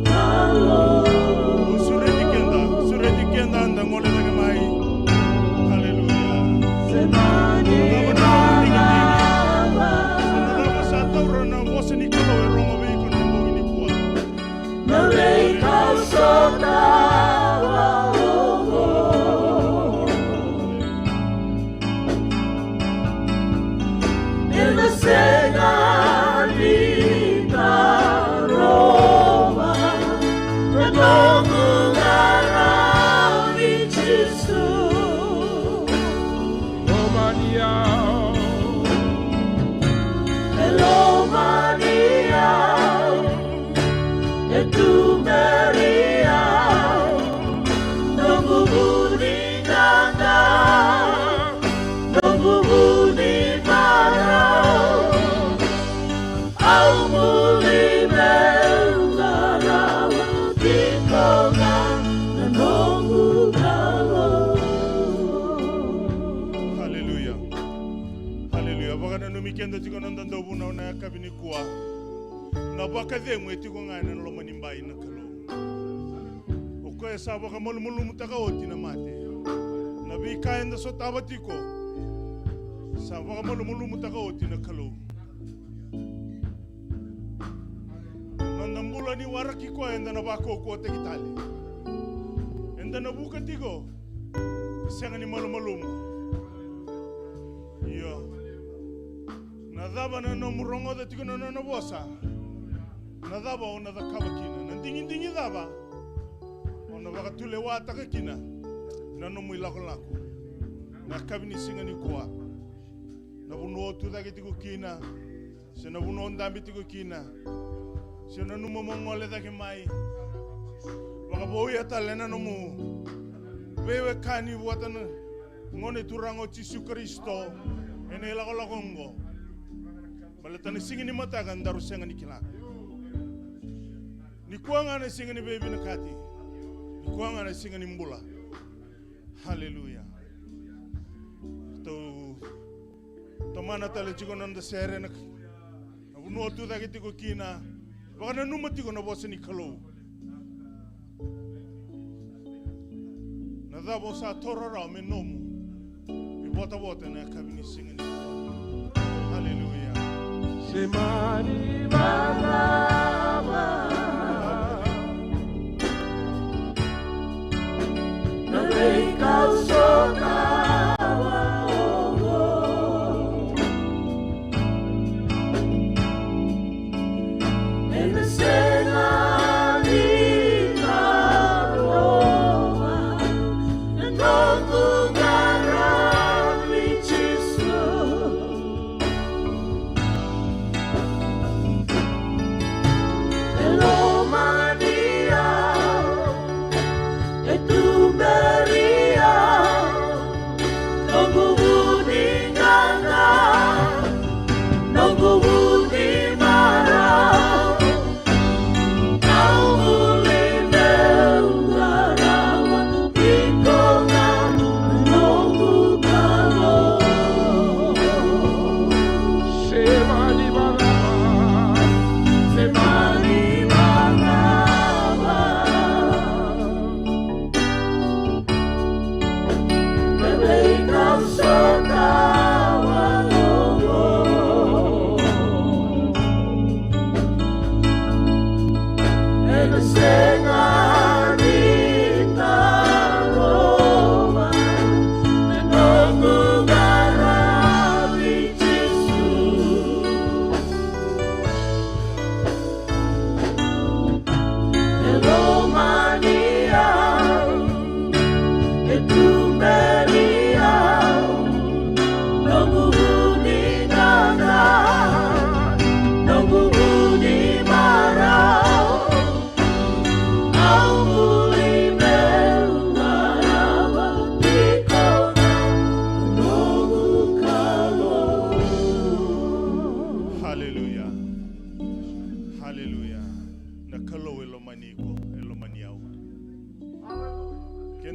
Haleluya. Sureti keda, sureti keda, da gole cake mai. Haleluya. Na cava sa taura na vosa ni Kalou e rogo vei iko na bogi nikua? Haleluya. Haleluya. Vakananumi keda tiko na noda dauvunau na yakavi nikua. Na vakacegu e tiko ga ena loma ni bai na Kalou. O koya sa vakamalumalumutaka oti na mate. Na veika eda sotava tiko, sa vakamalumalumutaka oti na Kalou. Noda bula ni waraki koya eda na vakaukauwataki tale. Eda na vuka tiko, sega ni malumalumu. Io. Na cava na nomu rogoca tiko na nona vosa? Na cava o na cakava kina? Na digidigi cava o na vakatulewataka kina na nomu ilakolako na yakavi ni siga nikua? Na vanua o tu cake tiko kina, se na vanua o dabe tiko kina, se nanuma mo gole cake mai. Vakavouya tale na nomu veiwekani vata na Gone Turaga o Jisu Karisito ena ilakolako oqo. Baleta na siga ni mataka daru sega ni kila. Nikua ga na siga ni veivinakati. Nikua ga na siga ni bula. Haleluya. Tou tomana tale tiko na noda sere na, na vanua tu cake tiko kina. Vakananuma tiko na vosa ni Kalou. Na cava o sa taura rawa me nomu ivotavota ena yakavi ni siga ni. Haleluya. Se mani vakacava na veika au sotava oqo. Ena sega ni karova na noqu qaravi Jisu. E lomani au, e tuberi au, noqu vu ni qaqa, noqu vu ni marau.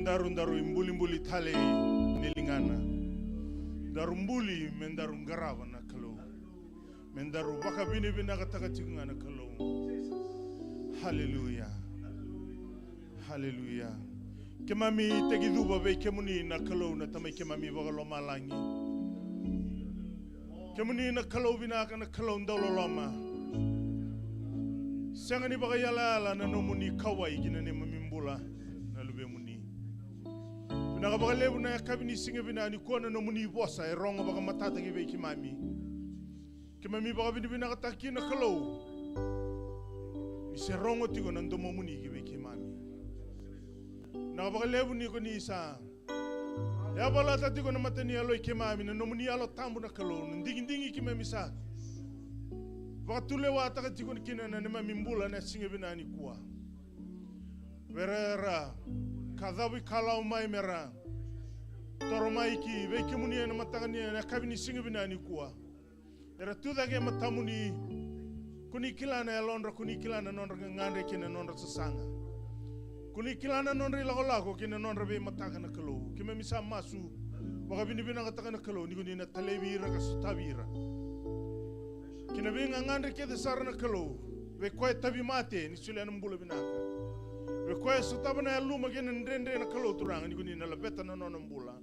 Daru, daru ibulibuli tale ni ligana. Daru buli me daru qarava na Kalou. Me daru vakavinavinakataka tiko ga na Kalou. Haleluya. Haleluya. Keimami tekicuva vei kemuni na Kalou na Tamai keimami vakalomalagi. Kemuni na Kalou vinaka, na Kalou dauloloma. Sega ni vakayalayala na nomuni kauwai ki na neimami bula na luvemuni. Vinaka vakalevu na yakavi ni siga vinaka nikua na nomuni vosa e rogo vakamatatataki vei keimami. Keimami vakavinavinakataka kina na Kalou ni se rogo tiko na domomuni ki vei keimami. Vinaka vakalevu ni ko ni sa yavalata tiko na mata ni yalo i keimami na nomuni Yalo Tabu na Kalou, na digidigi keimami sa vakatulewataka tiko kina na neimami bula na siga vinaka nikua. Vei ira era kacavu ikalawa mai me ra toro mai ki vei kemuni ena mataka ni, na yakavi ni siga vinaka nikua. Era tu cake e matamuni. Ko ni kila na yalodra, ko ni kila na nodra gagadre kei na nodra sasaga. Ko ni kila na nodra ilakolako kei na nodra veimataka na Kalou. Keimami sa masu vakavinavinakataka na Kalou ni ko ni na talevi ira ka sotavi ira ki na veigagadre kece sara na Kalou. Vei koya e tauvimate ni solia na bula vinaka. Vei koya e sotava na yaluma kei na dredre na Kalou Turaga ni ko ni na laveta na nona bula.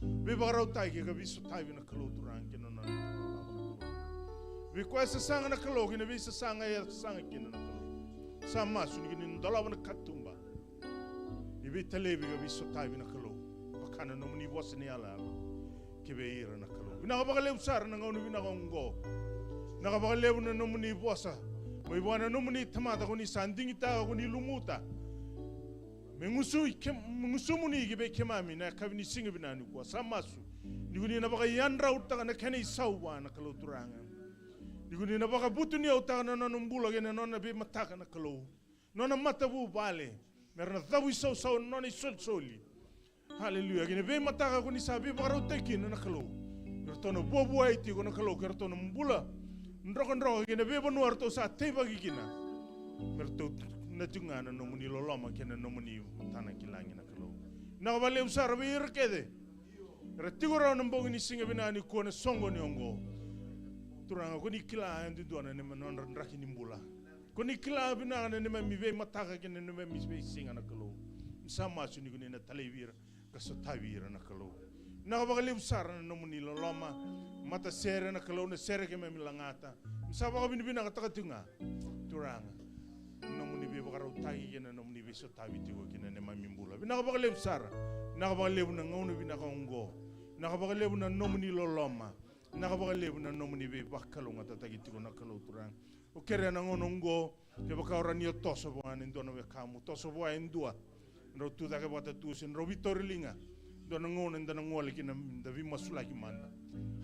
Veivakarautaki ka veisotavi na Kalou Turaga kei na nona. Vei koya e sasaga na Kalou kei na veisasaga e sasaga kina na Kalou. Sa masu ni ko ni na dolava na katuba. Ni veitalevi ka veisotavi na Kalou. Vaka na nomuni vosa ni yalayala ki vei ira na Kalou. Vinaka vakalevu sara na gauna vinaka oqo. Vinaka vakalevu na nomuni vosa mai vua na nomuni tamata ko ni sa digitaka, ko ni lumuta. Me gusu i ke, me gusumuni ki vei keimami na yakavi ni siga vinaka nikua. Sa masu ni ko ni na vakayadrautaka na kena isau vua na Kalou Turaga. Ni ko ni na vakavutuniyautaka na nona bula kei na nona veimataka na Kalou. Nona matavuvale me ra na cavu isausau na nona isolisoli. Haleluya. Kei na veimataka ko ni sa veivakarautaki kina na Kalou, me ratou na vuavuai tiko na Kalou, ke ratou na bula drokadroka kei na veivanua ratou sa teivaki kina. Me ratou na tiko ga na nomuni loloma kei na nomuni matana ki lagi na Kalou. Vinaka vakalevu sara vei ira kece era tiko rawa na bogi ni siga vinaka nikua na soqoni oqo. Turaga, ko ni kila e duadua na neimami nodra draki ni bula. Ko ni kila vinaka na neimami veimataka kei na neimami veisiga na Kalou. Mi sa masu ni ko ni na talevi ira ka sotavi ira na Kalou. Vinaka vakalevu sara na nomuni loloma, matasere na Kalou, na sere keimami lagata. Mi sa vakavinavinakataka tiko ga Turaga na nomuni veivakarautaki kei na nomuni veisotavi tiko ki na neimami bula. Vinaka vakalevu sara. Vinaka vakalevu na gauna vinaka oqo. Vinaka vakalevu na nomuni loloma. Vinaka vakalevu na nomuni veivakalougatataki tiko na Kalou Turaga. Au kerea na gauna oqo, kevaka o rawa ni o toso vua e dua na wekamu, toso vua e dua. Drau tu cake vata tu se drau veitauri liga. Dua na gauna eda na gole kina, da veimasulaki mada.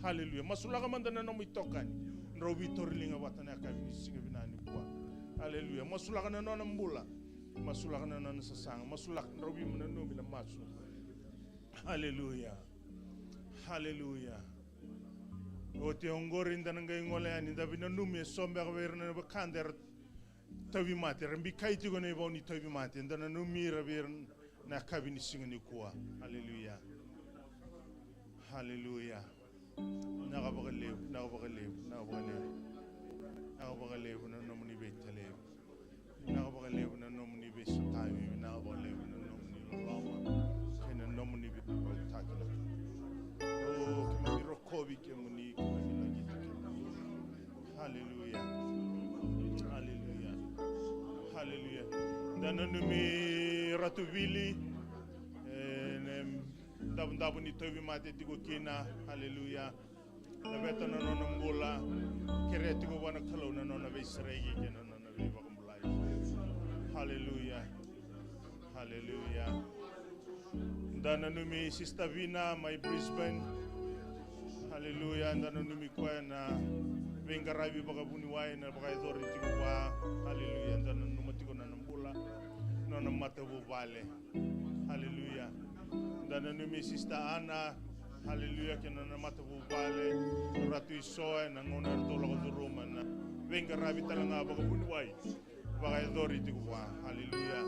Haleluya. Masulaka mada na nomu itokani. Drau veitauri liga vata na yakavi ni siga vinaka nikua. Haleluya. Masulaka na nona bula. Masulaka na nona sasaga. Masulaka, drau veinanumi na masu. Haleluya. Haleluya. Oti oqori da na qai gole yani, da veinanumi e so beka vei ira na wekada era tauvimate, era bikai tiko na ivau ni tauvimate, da nanumi ira vei ira na yakavi ni siga nikua. Haleluya. Haleluya. Vinaka vakalevu, vinaka vakalevu, vinaka vakalevu. Vinaka vakalevu na nomuni veitalevi. Vinaka vakalevu na nomuni veisotavi, vinaka vakalevu na nomuni loloma kei na nomuni veivakarautaki. O, keimami rokovi kemuni, keimami lagita kemuni. Haleluya. Haleluya. Haleluya. Da nanumi Ratu Vili, e, na davodavo ni tauvimate tiko kina. Haleluya. Laveta na nona bula, kerea tiko vua na Kalou na nona veisereki kei na nona veivakabulai. Haleluya. Haleluya. Da nanumi Sister Vina mai Brisbane. Haleluya. Da nanumi koya na veiqaravi vakavuniwai, na vakayacori tiko vua. Haleluya. Da nanuma tiko na nona bula, nona matavuvale. Haleluya. Da nanumi Sister Ana. Haleluya. Kei na nona matavuvale, Ratu Isoa, ena gauna eratou lako curuma na veiqaravi tale ga vakavuniwai, vakayacori tiko vua. Haleluya.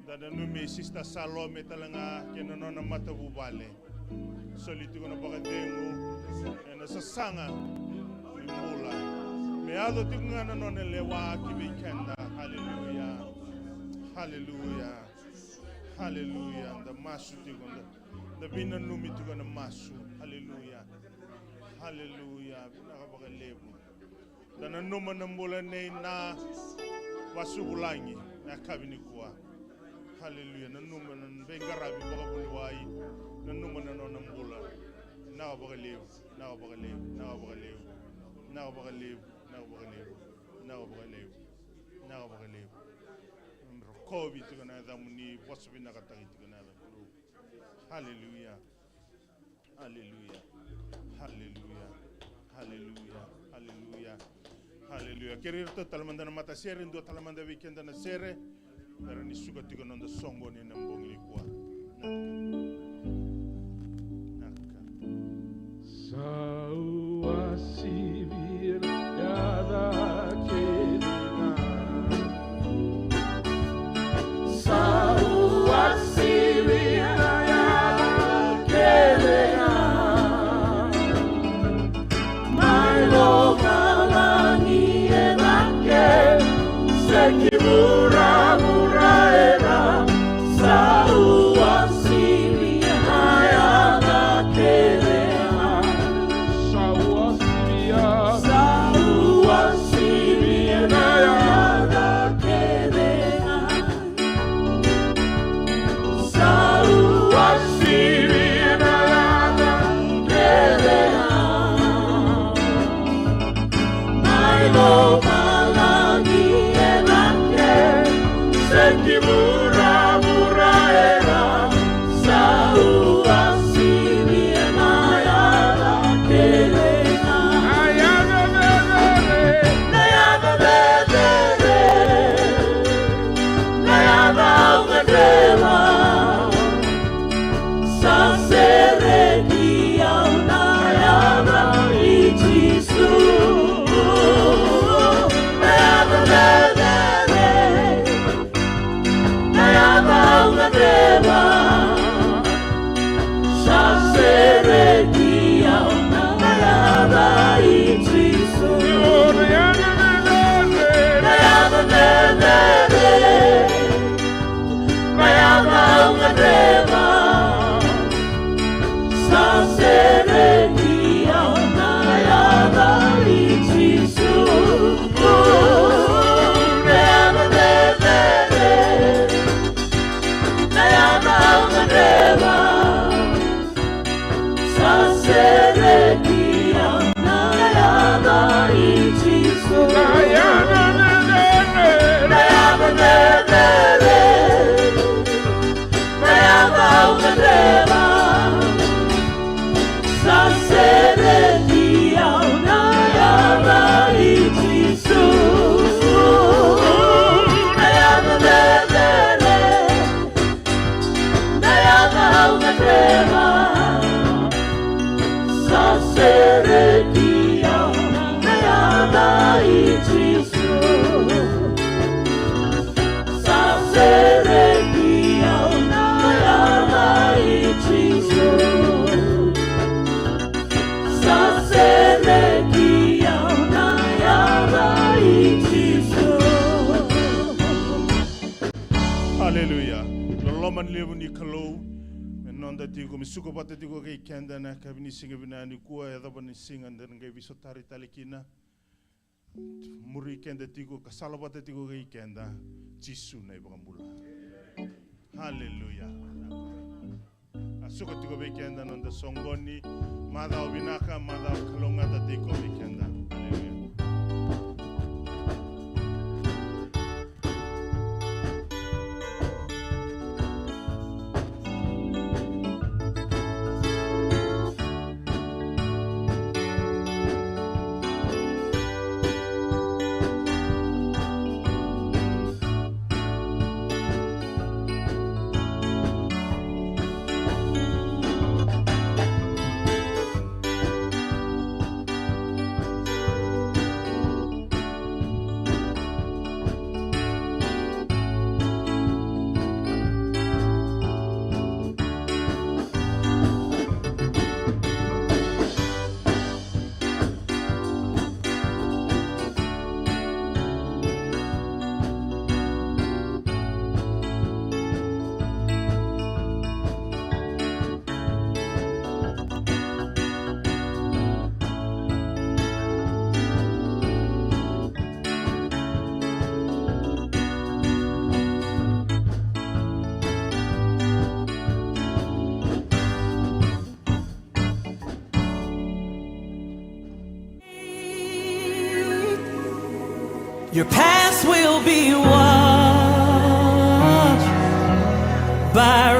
Da nanumi Sister Salome tale ga kei na nona matavuvale. Soli tiko na vakacegu ena sasaga ni bula. Me yaco tiko ga na nona lewa ki vei keda. Haleluya. Haleluya. Haleluya. Da masu tiko, da, da vinanumi tiko na masu. Haleluya. Haleluya. Vinaka vakalevu. Da nanuma na bula nei Na Vasuvulagi na yakavi nikua. Haleluya. Nanuma na veiqaravi vakavuniwai. Nanuma na nona bula. Vinaka vakalevu, vinaka vakalevu, vinaka vakalevu. Vinaka vakalevu, vinaka vakalevu, vinaka vakalevu, vinaka vakalevu. Rokovi tiko na yacamuni, vosa vinakataki tiko na yacamuni. Haleluya. Haleluya. Haleluya. Haleluya. Haleluya. Haleluya. Keri iratou tale mada na matasere, dua tale mada vei keda na sere. Era ni suka tiko na noda soqoni ena bogi nikua. Naka. Naka. Sa uasivi na yaca kece ga. Sa uasivi na yaca kece ga. Mai lomalagi e cake, se ki vuravura e ra. Sa uasivi na yaca kece ga. Sa uasivi ya. Sa uasivi na yaca kece ga. Sa uasivi na yaca kece ga. Mai lomalagi e cake, se ki vuravura e ra. Sa uasivi na yaca kece ga. Na yaca cecere. Na yaca cecere. Na yaca au gadreva. Sa sereki au na yaca i Jisu. Na yaca cecere. Na yaca au gadreva. Sa sereki au na yaca i Jisu. Na yaca cecere. Na yaca au gadreva. Sa sereki au na yaca i Jisu. Na yaca cecere. Na yaca au gadreva. Sa sereki au na yaca i Jisu. Na yaca cecere. Na yaca cecere. Na yaca au gadreva. Sa sereki au na yaca i Jisu. Na yaca cecere. Na yaca au gadreva. Sa sereki au na yaca i Jisu. Sa sereki au na yaca i Jisu. Sa sereki au na yaca i Jisu. Aleluya. Loloma levu ni Kalou me noda tiko, me suka vata tiko kei keda na yakavi ni siga vinaka nikua, e cava ni siga da na qai veisotari tale kina. Muri keda tiko ka sala vata tiko kei keda Jisu na iVakabula. Aleluya. A suka tiko vei keda na noda soqoni. Macawa vinaka, macawa kalougata tiko vei keda. Aleluya. Your past will be washed by